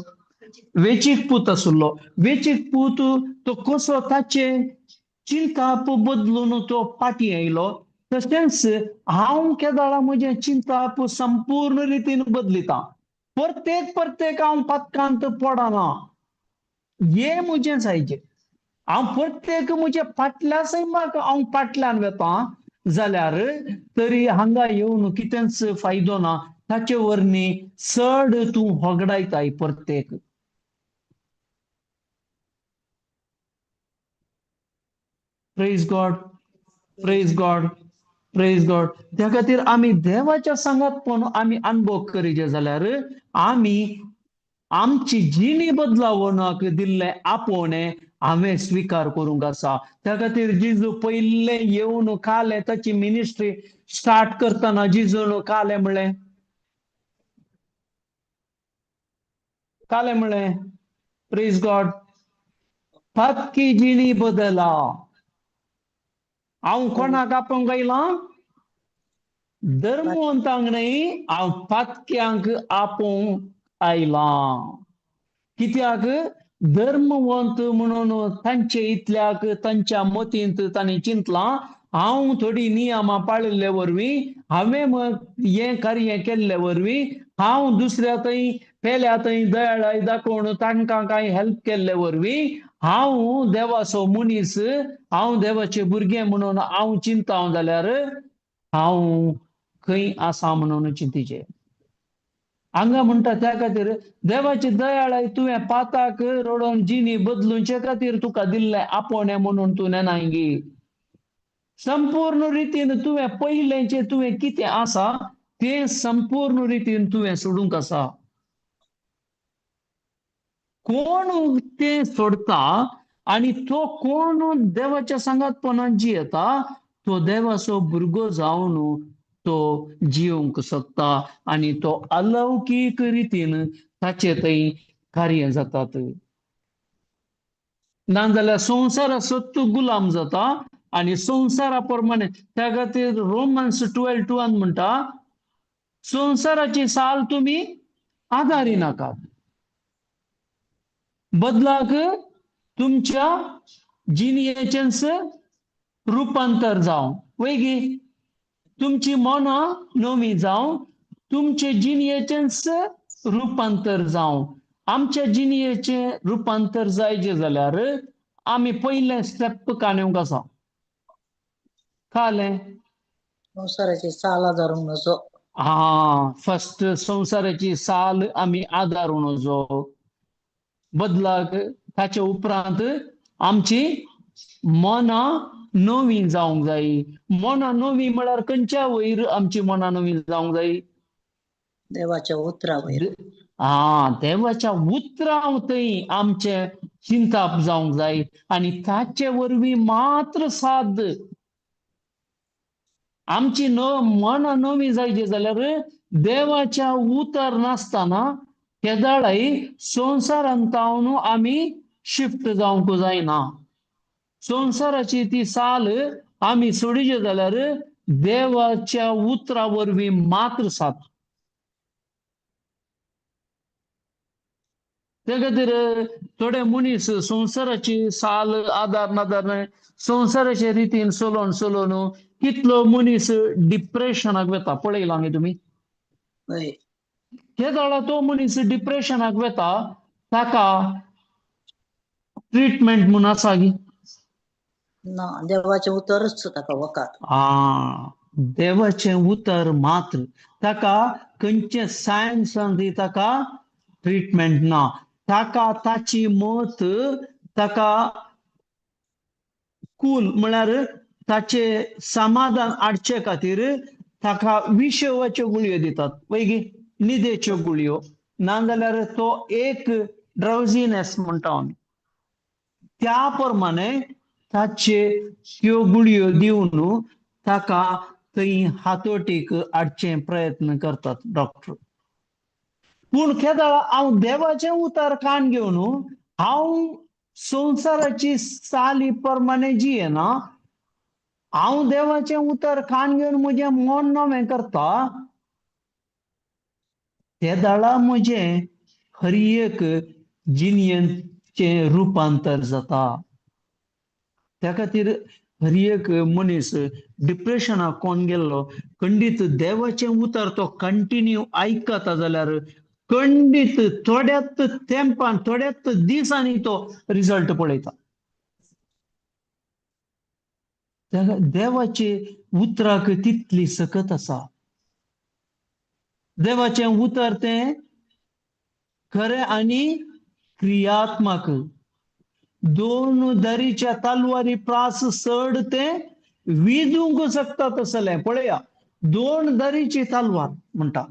वेचीक पूत आसलो, वेचीक पूत तो कसो ताचे चिंताप बदलून तो फाटीं आयलो, तशेंच हांव केदळा म्हजें चिंताप संपूर्ण रितीन बदलितां. प्रत्येक प्रत्येक हांव पातकांत पडना, हें म्हजें जायचें. हांव प्रत्येक म्हज्या फाटल्या सैमाक हांव फाटल्यान वेता जाल्यार तरी हांगा येवन कितेंच फायदो ना, ताचे वरवीं चड तूं होगडायताय प्रत्येक. Praise God, praise God, praise God. त्या खातीर आमी देवाच्या सांगातपण आमी अनुभव करीचे जाल्यार आमी आमची जिणी बदलावणाक दिल्लें आपोवणें हांवें स्विकार करूंक आसा. त्या खातीर जेजू पयलें येवन कालें ताची मिनिस्ट्री स्टार्ट करतना जेजून कालें म्हणलें, कालें म्हणलें, प्रेज गॉड, पातकी जिणी बदला. हांव कोणाक आपोवंक आयलां? धर्मवंतांक न्हय, हांव पातक्यांक आपोवंक आयलां. कित्याक धर्मवंत म्हणून तांचे इतल्याक तांच्या मतींत तांणी चिंतलां हांव थोडी नियमां पाळिल्ले वरवीं, हांवें हें कार्य केल्ले वरवीं, हांव दुसऱ्या थंय पेल्या थंय दयाळाय दाखोवन तांकां कांय हेल्प केल्ले वरवीं हांव देवाचो मनीस, हांव देवाचे भुरगें म्हणून हांव चिंता जाल्यार हांव खंय आसा म्हणून चिंतीचें. हांगा म्हणटा त्या खातीर देवाची दयाळाय तुवें पाताक रडोवन जिणी बदलुचे खातीर तुका दिल्लें आपोवणें म्हणून तूं नेनाय गी. संपूर्ण रितीन तुवें पयलेंचें तुवें कितें आसा तें संपूर्ण रितीन तुवें सोडूंक आसा. कोण तें सोडता आनी तो कोण देवाच्या सांगातपणान जियेता तो देवाचो भुरगो जावन तो जिवंक शकता आनी तो अलौकीक रितीन ताचे थंय कार्य जातात. नाजाल्यार संवसारा सत्तू गुलाम जाता आनी संवसारा प्रमाणे. त्या खातीर रोमन्स 12:2 म्हणटा संवसाराची साल तुमी आदारी नाकात, बदलाक तुमच्या जिणयेचेंच रुपांतर जावं. वयगी तुमची मनां नवी जावं, तुमचे जिणयेचेंच रुपांतर जावं. आमच्या जिणयेचें रुपांतर जायचें जाल्यार आमी पयलें स्टेप काणूंक आसा. कालें संवसाराची साल आदारूंक नजो. हा, फर्स्ट संवसाराची साल आमी आदारूं नजो, बदलाक ताचे उपरांत आमची मनां नवी जावंक जाय. मनां नवी म्हळ्यार खंयच्या वयर आमची मनां नवी जावंक जाय? देवाच्या उतरा वयर. हा, देवाच्या उतरां थंय आमचें चिंताप जावंक जाय आनी ताचे वरवीं मात्र साद आमची मनां नवी जायची जाल्यार देवाच्या उतर नासतना केदाळाय संवसारांत तावन आमी शिफ्ट जावंक जायना. संवसाराची ती साल आमी सोडीचे जाल्यार देवाच्या उतरा वरवीं मात्र साथ. ते खातीर थोडे मनीस संवसाराची साल आदार नादार संवसाराचे रितीन चलोवन चलोवन कितलो मनीस डिप्रेशनाक वता पळयलां न्ही तुमी? केदळा तो मनीस डिप्रेशनाक वता ताका ट्रिटमेंट म्हूण आसा गी? ना, देवाचें उतरच ताका वखद. आ, देवाचें उतर मात्र ताका खंयचे सायन्सान ताका ट्रिटमेंट ना. ताका ताची मत ताका कूल म्हळ्यार ताचे समाधान हाडचे खातीर ताका विशवाच्यो गुळयो दितात, वयगी न्हिदेच्यो गुळयो, नाजाल्यार तो एक ड्रावझीनेस म्हणटा आमी, त्या प्रमाणे ताचे त्यो गुळयो दिवन ताका थंय हातोटीक हाडचे प्रयत्न करतात डॉक्टर. पूण केदळा हांव देवाचें उतर कान घेवन हांव संवसाराची चाली प्रमाणे जियेना, हांव देवाचें उतर कान घेवन म्हजें मन नवें करता, ते दाळा म्हजें हर एक जिणेचें रुपांतर जाता. त्या खातीर हर एक मनीस डिप्रेशनाक कोण गेल्लो खंडीत देवाचें उतर तो कंटिन्यू आयकता जाल्यार खंडीत थोड्याच तेंपान थोड्याच दिसांनी तो रिजल्ट पळयता. देवाचे उतराक तितली सकत आसा. देवाचें उतर तें खरें आनी क्रियात्मक, दोन दरीच्या तलवारी प्रास चड तें विदूंक शकता तसलें. पळया, दोन दरीची तलवार म्हणटा.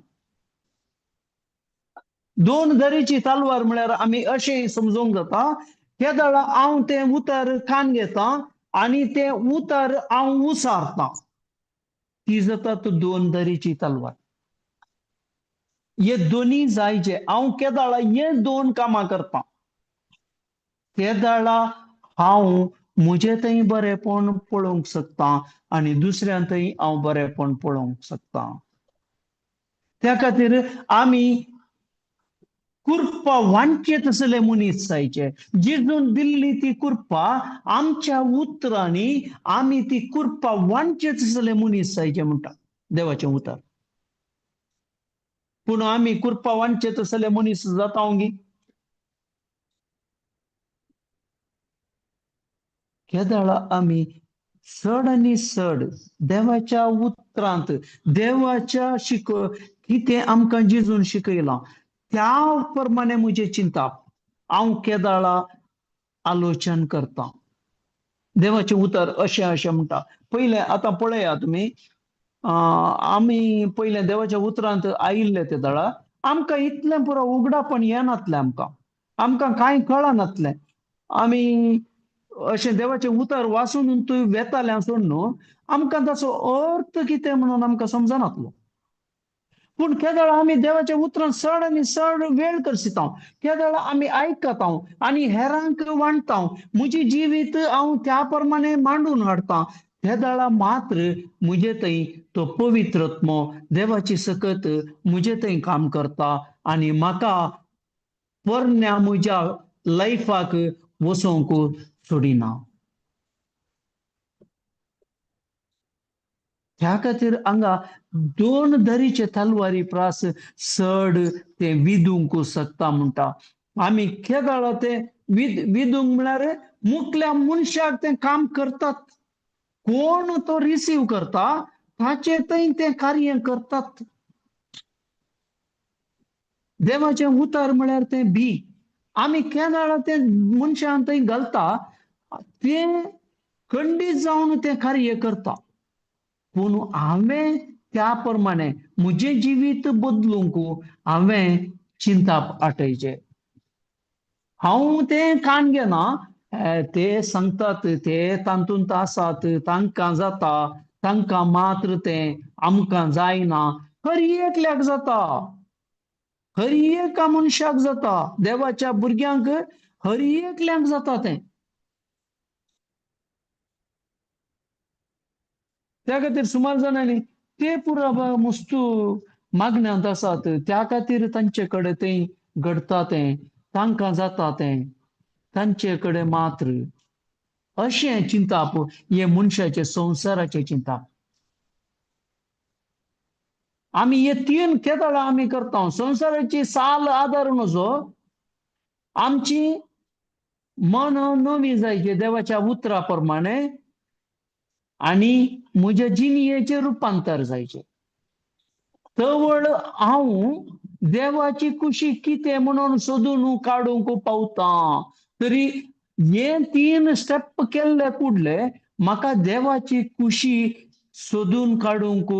दोन दरीची तलवार म्हळ्यार आमी अशें समजूंक जाता, केदळा हांव तें उतर कान घेता आनी तें उतर हांव उसारता, ती जाता दोन दरीची तलवार. हे दोनी जायचे, हांव केदळा हे दोन कामां करता, तेदळा हांव म्हजे थंय बरेंपण पळोवंक शकता आनी दुसऱ्यां थंय हांव बरेंपण पळोवंक शकता. त्या खातीर आमी कृपा वांटचे तसले मनीस जायचे. जेजून दिल्ली ती कृपा आमच्या उतरांनी आमी ती कृपा वांटचे तसले मनीस जायचे म्हणटा देवाचें उतर. पूण आमी कृपा वांटचे तसले मनीस जाता गी? केदळा आमी चड आनी चड देवाच्या उतरांत देवाच्या शिक कितें आमकां जेजून शिकयलां त्या प्रमाणे म्हजें चिंताप हांव केदळा आलोचन करता. देवाचें उतर अशें अशें म्हणटा. पयलें आतां पळया तुमी, आमी पयलें देवाच्या उतरांत आयिल्ले ते दळा आमकां इतलें पुरो उगडापण येनातलें, आमकां आमकां कांय कळनातलें. आमी अशें देवाचें उतर वाचून तूं वेतालें सोड न्हू, आमकां ताचो अर्थ कितें म्हणून आमकां समजनातलो. पूण केदळा आमी देवाच्या उतरान चड आनी चड वेळ करसिता, केदळा आमी आयकता आनी हेरांक वांटता, म्हजें जिवीत हांव त्या प्रमाणे मांडून हाडटा, तेदळा मात्र म्हजे थंय तो पवित्रत्मो देवाची सकत म्हजे थंय काम करता आनी म्हाका पोरण्या म्हज्या लायफाक वचोंक सोडिना. त्या खातीर हांगा दोन दरीचे तलवारी प्रास चड ते विदूंक शकता म्हणटा. आमी केदळा ते विदूंक म्हळ्यार मुखल्या मनशाक तें काम करतात, कोण तो रिसीव करता ताचे थंय तें कार्य करतात. देवाचें उतर म्हळ्यार तें बी आमी केदळा तें मनशान थंय घालता तें खंडीत जावन तें कार्य करता. पूण हांवें त्या प्रमाणे म्हजें जिवीत बदलूंक हांवें चिंताप आटयचें. हांव तें कान घेना, ते सांगतात ते तातूंत आसात, तांकां जाता, तांकां मात्र तें, आमकां जायना. हर एकल्याक जाता, हर एका मनशाक जाता, देवाच्या भुरग्यांक हर एकल्याक जाता तें. त्या खातीर सुमार जाणांनी ते पुरा मुस्तू मागण्यांत आसात, त्या खातीर तांचे कडेन तें घडटा तें, तांकां जाता तें, तांचे कडेन मात्र अशें चिंताप हे मनशाचें संवसाराचें चिंताप. आमी हे तीन केदळा आमी करता. संवसाराची साल आदारून असो आमची मन नवी जायची देवाच्या उतरा प्रमाणे आनी म्हज्या जिणयेचें रुपांतर जायचें. तवळ हांव देवाची कुशी कितें म्हणून सोदून काडूंक पावता. तरी हे तीन स्टेप केल्ले कुडले म्हाका देवाची कुशी सोदून काडूंक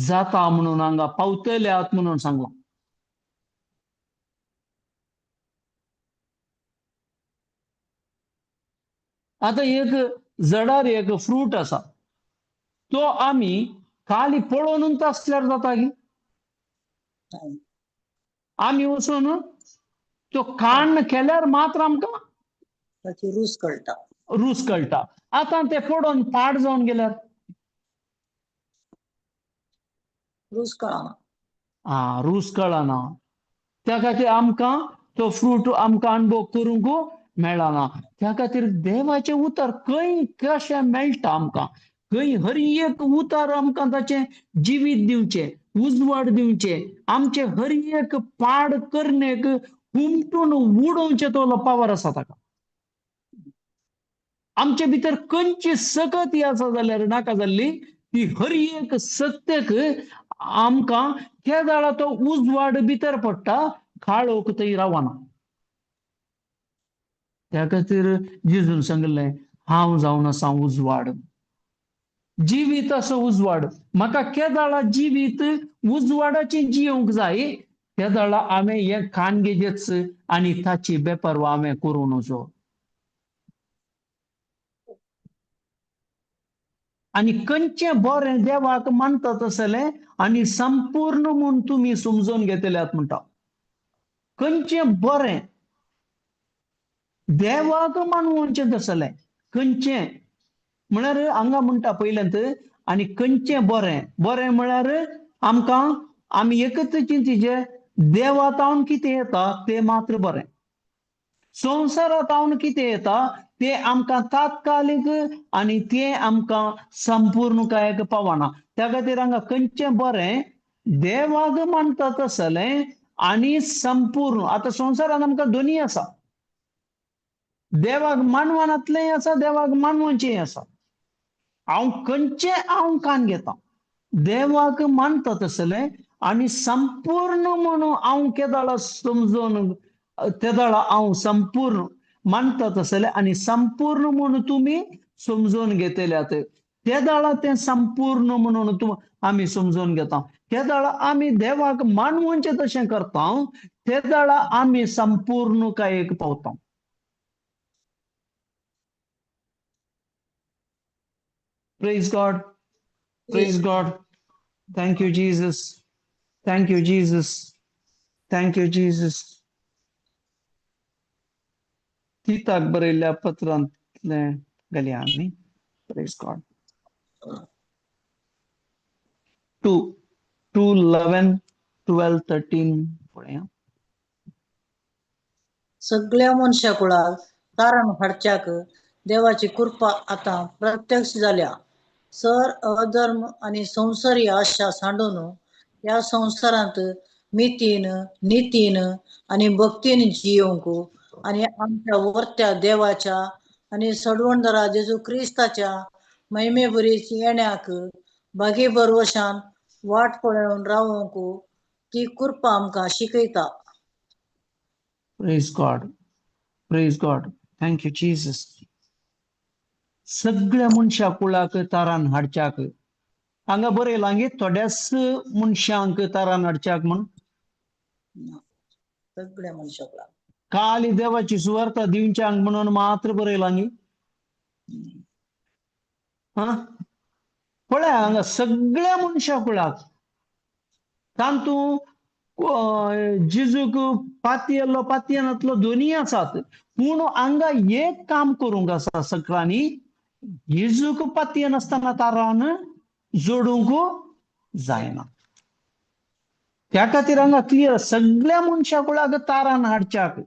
जाता म्हणून हांगा पावतल्यात म्हणून सांगलां. आतां एक जडार एक फ्रूट आसा, तो आमी खाली पळोवनूच आसल्यार जाता की आमी वचून तो काण्ण केल्यार मात्र आमकां ताची रूच कळटा. रूच कळटा. आतां ते पडोवन पाड जावन गेल्यार रूच कळना. आं, रूच कळना. त्या खातीर आमकां तो फ्रूट आमकां अणभव करूंक मेळना. त्या खातीर देवाचें उतर खंय कशें मेळटा आमकां, खंय हर एक उतर आमकां ताचें जिवीत दिवचें, उजवाड दिवचें, आमचें हर एक पाड करणेक हुमटून उडोवचें तो पावर आसा ताका. आमचे भितर खंयची सकत आसा जाल्यार नाका जाल्ली ती हर एक सत्यक आमकां त्या वेळार तो उजवाड भितर पडटा, काळोख थंय रावना. त्या खातीर जेजून सांगलें, हांव जावन आसा उजवाड, जिवीत असो उजवाड. म्हाका केदाळा जिवीत उजवाडाचें जियोंक जाय, तेदाळा हांवें हें कान घेजेच आनी ताची बेपर्वा हांवें करूं नजो. आनी खंयचें बरें देवाक मानता तसलें आनी संपूर्ण म्हूण तुमी समजून घेतल्यात म्हणटा. खंयचें बरें देवाक मानवचें तसलें खंयचें म्हळ्यार हांगा म्हणटा पयल्यांत आनी खंयचें बरें, बरें म्हळ्यार आमकां आमी एकच चिंतीचे देवा तावन कितें येता तें मात्र बरें, संवसारा तावन कितें येता तें आमकां तात्कालीक आनी तें आमकां संपूर्णकायेक पावना. त्या खातीर हांगा खंयचें बरें देवाक मानता तसलें आनी संपूर्ण. आतां संवसारांत आमकां दोनी आसा, देवाक मानवानांतलेंय आसा, देवाक मानवाचेंय आसा. हांव खंयचें हांव कान घेता, देवाक मानता तसलें आनी संपूर्ण म्हणून हांव केदाळा समजून तेदाळा हांव संपूर्ण मानता तसलें आनी संपूर्ण म्हणून तुमी समजून घेतल्यात, तेदाळा तें संपूर्ण म्हणून तूं आमी समजून घेता. तेदाळा आमी देवाक मानवचें तशें करता, तेदाळा आमी संपूर्ण कायेक पावता. Praise God. Praise God. Thank you, Jesus. Thank you, Jesus. Thank you, Jesus. तिताक बरयल्ल्या पत्रांतलें घालया आमी. Praise God. 2, 2, 11, 12, 13 पळया. सगळ्या मनशा कुळाक तारण हाडच्याक देवाची कृपा आतां प्रत्यक्ष जाल्या. सर अधर्म आनी संवसारी आशा सांडून ह्या संवसारांत मितीन नितीन आनी भक्तीन जियोवंक आनी आमच्या वर्त्या देवाच्या आनी सडवणदारा जेजू क्रिस्ताच्या महिमेभरीत येण्याक भागी भरवशान वाट पळोवन रावंक ती कृपा आमकां शिकयता. Praise God. Praise God. Thank you, Jesus. सगळ्या मनशा कुळाक तारान हाडच्याक हांगा बरयलां की थोड्याच मनशांक तारान हाडच्याक म्हूण, सगळ्या मनशा कुळाक काली देवाची सुवार्ता दिवच्यांक म्हणून मात्र बरयलां गी. हा पळय हांगा सगळ्या मनशा कुळाक तातूंत जेजूक पातयेल्लो पातयेनातलो दोनी आसात, पूण हांगा एक काम करूंक आसा सगळ्यांनी, जेजूक पातयेनासतना तारान जोडूंक जायना. त्या खातीर हांगा क्लियर सगळ्या मनशा कुळाक तारान हाडच्याक.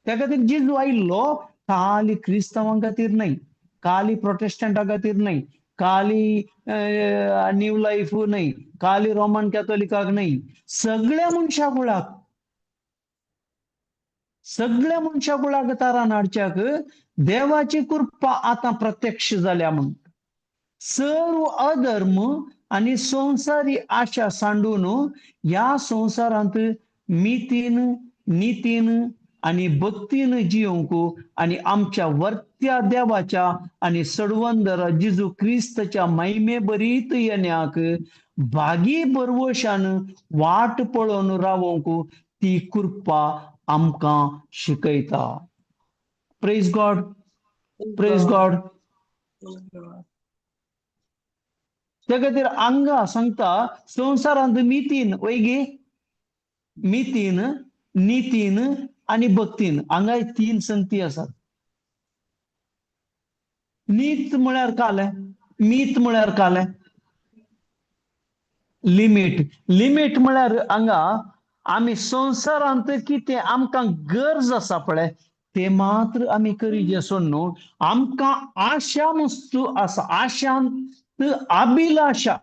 त्या खातीर जेजू आयिल्लो खाली क्रिस्तांवां खातीर न्हय, खाली प्रोटेस्टंटा खातीर न्हय, खाली न्यू लायफ न्हय, खाली रोमन कॅथोलिकाक न्हय, सगळ्या मनशा कुळाक, सगळ्या मनशा कुळाक तारान हाडच्याक देवाची कृपा आतां प्रत्यक्ष जाल्या म्हूण. सर्व अधर्म आनी संवसारी आशा सांडून ह्या संवसारांत मितीन नितीन आनी भक्तीन जियोवंक आनी आमच्या वर्त्या देवाच्या आनी सडवंदर जेजू क्रिस्ताच्या महिमे भरीत येण्याक भागी भरवशान वाट पळोवन रावोवंक ती कृपा आमकां शिकयता. Praise God. Praise God. त्या खातीर हांगा सांगता संवसारांत मितीन वयगी, मितीन, नितीन आनी भक्तीन, हांगाय तीन संगती आसात. नीत म्हळ्यार कालें, मीत म्हळ्यार कालें, लिमीट. लिमीट म्हळ्यार हांगा आमी संवसारांत कितें आमकां गरज आसा पळय ते मात्र आमी करीजे सोड न्हू, आमकां आशा वस्तू आसा, आशांत अभिलाशा,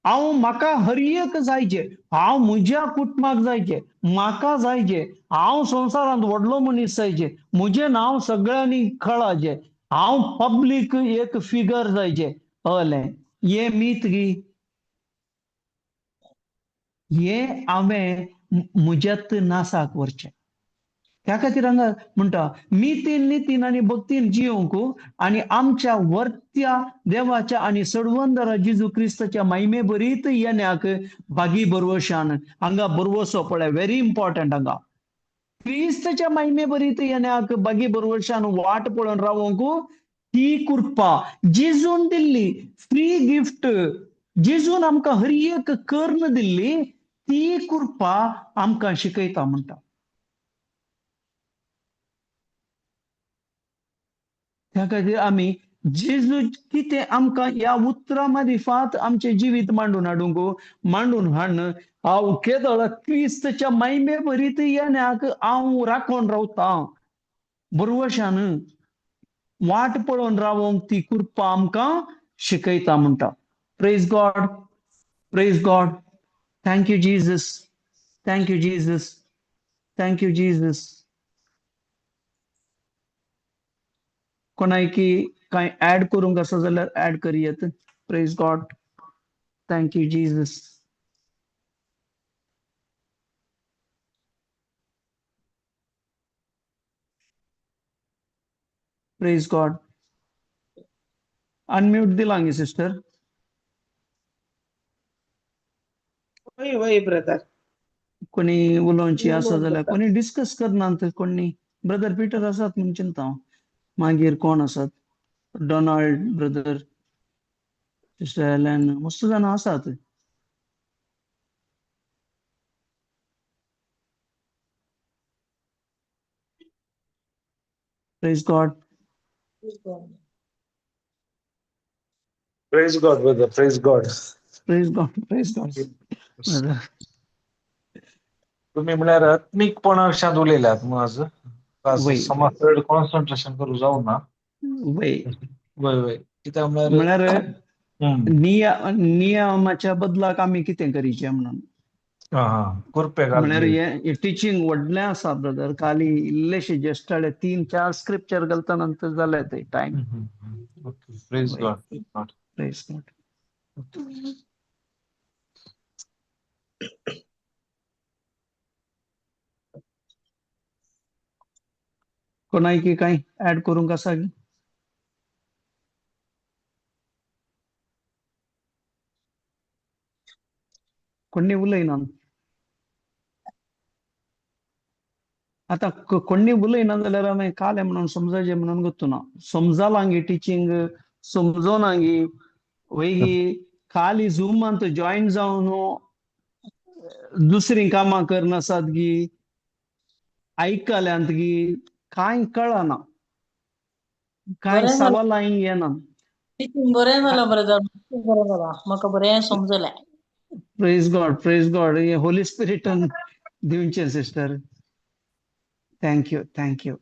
हांव म्हाका हर एक जायचे, हांव म्हज्या कुटुंबाक जायचे, म्हाका जायचे, हांव संवसारांत व्हडलो मनीस जायचे, म्हजें नांव सगळ्यांनी कळाचें, हांव पब्लीक एक फिगर जायचे, अलें हें मीत गी, हें हांवें म्हज्यात नासाक व्हरचें. त्या खातीर हांगा म्हणटा मितीन, नितीन आनी भक्तीन जियोंक आनी आमच्या वर्त्या देवाच्या आनी सडवंदरा जेजू क्रिस्ताच्या महिमे भरीत येण्याक भागी बरवशान. हांगा बरवसो पळय, व्हेरी इम्पॉर्टंट. हांगा क्रिस्ताच्या महिमे भरीत येण्याक भागी बरवशान वाट पळोवन रावोंक ही कृपा जेजून दिल्ली, फ्री गिफ्ट जेजून आमकां हर एक कर्ण दिल्ली, ती कृपा आमकां शिकयता म्हणटा. त्या खातीर आमी जेजू कितें आमकां ह्या उतरां मारिफात आमचें जिवीत मांडून हाडूंक, मांडून हाडून हांव केदळ क्रिस्तच्या महिमे भरीत येण्याक हांव राखोन रावतां, बरवशान वाट पळोवन रावोंक ती कृपा आमकां शिकयता म्हणटा. Praise God, praise God. Thank you Jesus, thank you Jesus, thank you Jesus. कोणायकी कांय ऍड करूंक आसा जाल्यार add करुयेत. Praise God, thank you Jesus. Praise God. Unmute दिलां गे सिस्टर? वय वय ब्रदर. कोणी उलोवची आसा जाल्यार, कोणी डिस्कस करनात, कोणी ब्रदर पिटर आसात म्हूण चिंता हांव. मागीर कोण आसात, डोनाल्ड ब्रदर, सिस्टर एलन, मस्त जाणां आसात. Praise God. Praise God, brother. Praise God. Praise God, praise God brother. तुम्ही म्हळ्यार आत्मीकपणा उलयलात माझं समाज कॉन्सन्ट्रेशन करू जाऊ ना. वय वय वय कित्याक म्हळ्यार नियमाच्या बदलाक आमी कितें करीचें म्हणून म्हळ्यार हें टिचींग व्हडलें आसा ब्रदर. खाली इल्लेशे ज्येश्ठाळे 3-4 स्क्रिप्चर घालता नंतर जालें ते time. Praise God, praise God. कोणायकी कांय ऍड करूंक आसा? कोणी उलयना आतां, कोणी उलयना जाल्यार आमी कालें म्हणून समजायचें म्हणून गोत्तुना. समजालां टिचींग समजोना गी वयगी खाली झूमांत जॉईन जावन दुसरीं कामां करनासात गी, आयकल्यांत गी, कांय कळना, कांय सवालांय येना. बरें जालां ब्रदर, बरें जालां, म्हाका बरें समजलें. Praise God, praise God. हे होली स्पिरिटान दिवचें sister. Thank you, thank you.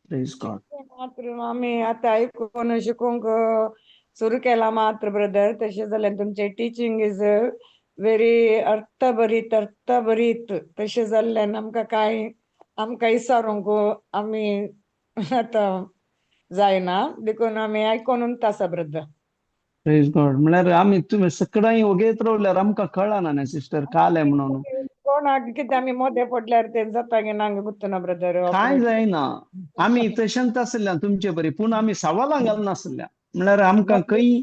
Praise God. मात्र आमी आतां आयकून शिकूंक सुरू केलां मात्र ब्रदर. तशें जाल्यार तुमचें टिचींग is very अर्थभरीत, अर्थभरीत तशें जाल्ल्यान आमकां कांय आमकां विचारूंक आमी आतां जायना, देखून आमी आयकून आसा ब्रदर. प्रेज गॉड. म्हळ्यार आमी तुमी सगळ्यांनी वगेत रावल्यार आमकां कळना न्ही सिस्टर कालें म्हणून. कोणाक कितें आमी मोदें पडल्यार तें जाता की ना गुत्तना ब्रदर, कांय जायना. आमी तशेंच आसल्या तुमचे बरी, पूण आमी सवालां घालनासल्या. म्हळ्यार आमकां खंय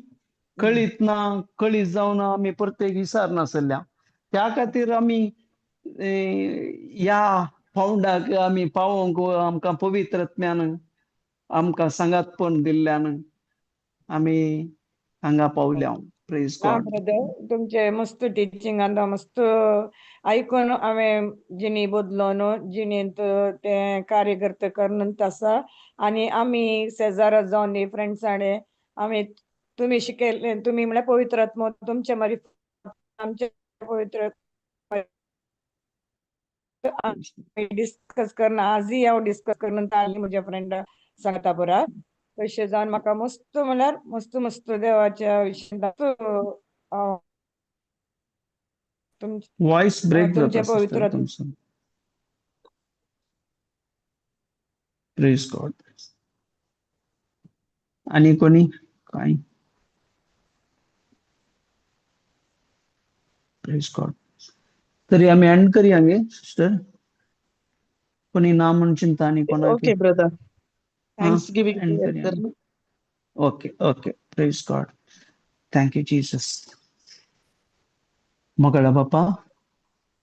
कळीत ना, कळीत जावन आमी प्रत्येक विचार नासल्या. त्या खातीर आमी ह्या पावंडाक आमी पावोवंक आमकां पवित्र आत्म्यान आमकां सांगातपण दिल्ल्यान आमी हांगा पावल्या. प्रेज ना गॉड. ब्रदर, तुमचे मस्त टिचींग आनी मस्त आयकून हांवें जिणी बदलोन जिणेंत तें कार्यकर्ते करून आसा. आनी आमी शेजारा जावन दी फ्रेंड्सांडे आमी तुमी शिकयल्ले, तुमी म्हळ्यार पवित्र आत्मो तुमचे मारी आमचे पवित्र आमी डिस्कस करना, आजूय हांव डिस्कस करून आनी म्हज्या फ्रेंडा सांगता पुरा. तशें जावन म्हाका मस्त म्हळ्यार मस्त मस्त देवाच्या विशयांत वॉइस ब्रेक तुमचे जाता सिस्टर पवित्र तुमचो. Praise God. आनी कोणी काय? प्रेज गॉड. तरी आमी एंड करया गे सिस्टर? कोणी ना म्हूण चिंता आनी कोणाक? Okay brother, thanks giving. End करया. Okay okay. Praise God. Thank you Jesus. मोगाळा बापा,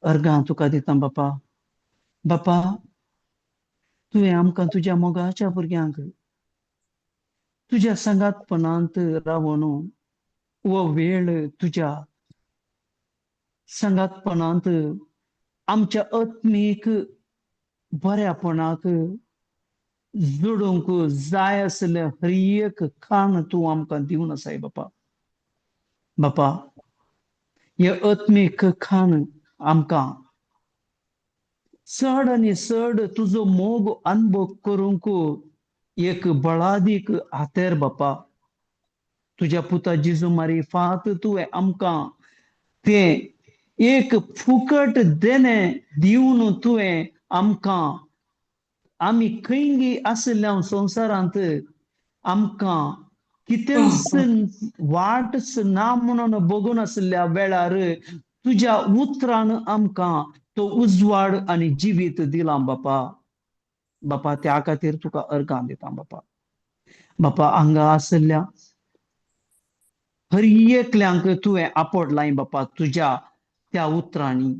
अर्गां तुका दिता बापा. बापा, तुवें आमकां तुज्या मोगाच्या भुरग्यांक तुज्या सांगातपणांत रावन हो वेळ तुज्या सांगातपणांत आमच्या आत्मीक बऱ्यापणाक जोडूंक जाय आसलें हर एक खाण तूं आमकां दिवन आसाय बापा. बापा, हे आत्मीक खाण आमकां चड आनी चड तुजो मोग अनुभव करूंक एक बळादीक हातेर बापा. तुज्या पुता जेजू मारिफात तुवें आमकां तें एक फुकट देणें दिवन तुवें आमकां आमी खंयगी आशिल्ल्या संवसारांत आमकां कितेंच वाटच ना म्हणून बगून आशिल्ल्या वेळार तुज्या उतरान आमकां तो उजवाड आनी जिवीत दिलां बापा. बापा, त्या खातीर तुका अर्गां दिता बापा. बापा, हांगा आशिल्ल्या हर एकल्यांक तुवें आपडलाय बापा तुज्या त्या उतरांनी,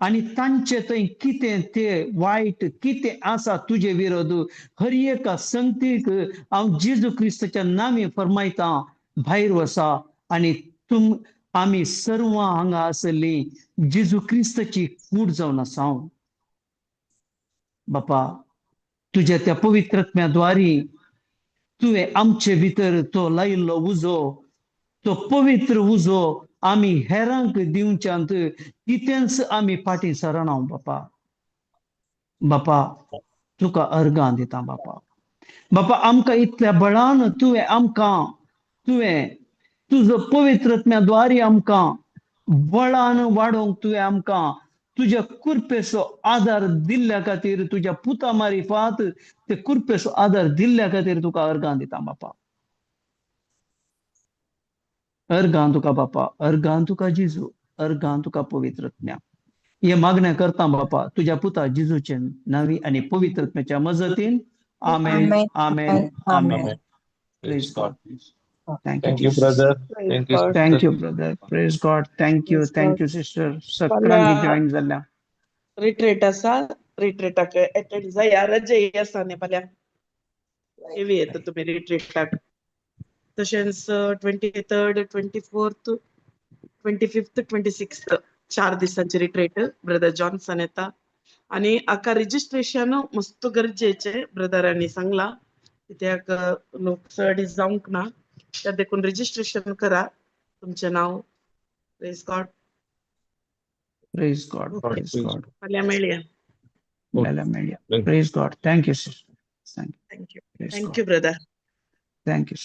आनी तांचे थंय कितें ते वायट कितें आसा तुजे विरोध हर एका संगतीक हांव जेजू क्रिस्ताच्या नांवी फरमायता, भायर वसा. आनी तुम आमी सर्वां हांगा आसली जेजू क्रिस्ताची कूड जावन आसा बापा. तुज्या त्या पवित्र आत्म्या तुवें आमचे भितर तो लायिल्लो उजो, तो पवित्र उजो आमी हेरांक दिवच्यांत कितेंच आमी फाटीं सरना बापा. बापा, तुका अर्गां दिता बापा. बापा, आमकां इतल्या बळान तुवें आमकां तुवें तुजो पवित्र आत्म्या आमकां बळान वाडोवंक तुवें आमकां तुज्या कुरपेचो आदार दिल्ल्या खातीर, तुज्या पुता मारिफात ते कुरपेचो आदार दिल्ल्या खातीर तुका अर्गां दिता बापा. अर्गां तुका बापा, अर्गां तुका जेजू, अर्गां तुका पवित्र आत्म्या. हे मागणें करता बापा तुज्या पुता जेजूचे नांवी आनी पवित्र आत्म्याच्या मजतीन. आमेन, आमेन, आमेन. Praise God. Thank you Thank you, brother. Thank you. Thank you brother. Praise God. Thank you. Thank you sister. सगळ्यांनी जॉईन जाल्या. रिट्रीट आसा, रिट्रीटाक अटेंड जाया. रजेय आसा न्ही फाल्यां, हेवी येता तुमी रिट्रीटाक. तशेंच 23rd, 24th, 25th, 26th 4 दिसांचे रिट्रीट ब्रदर जॉन्सन येता. आनी हाका रजिस्ट्रेशन मस्त गरजेचें ब्रदरांनी सांगलां, कित्याक लोक चड जावंक ना, त्या देखून रजिस्ट्रेशन करा तुमचें नांव. Praise God. Praise God. Praise God. फाल्यां मेळया. मेळया मेळया. Praise God. Thank you sister. Thank you. Thank you brother. Thank you.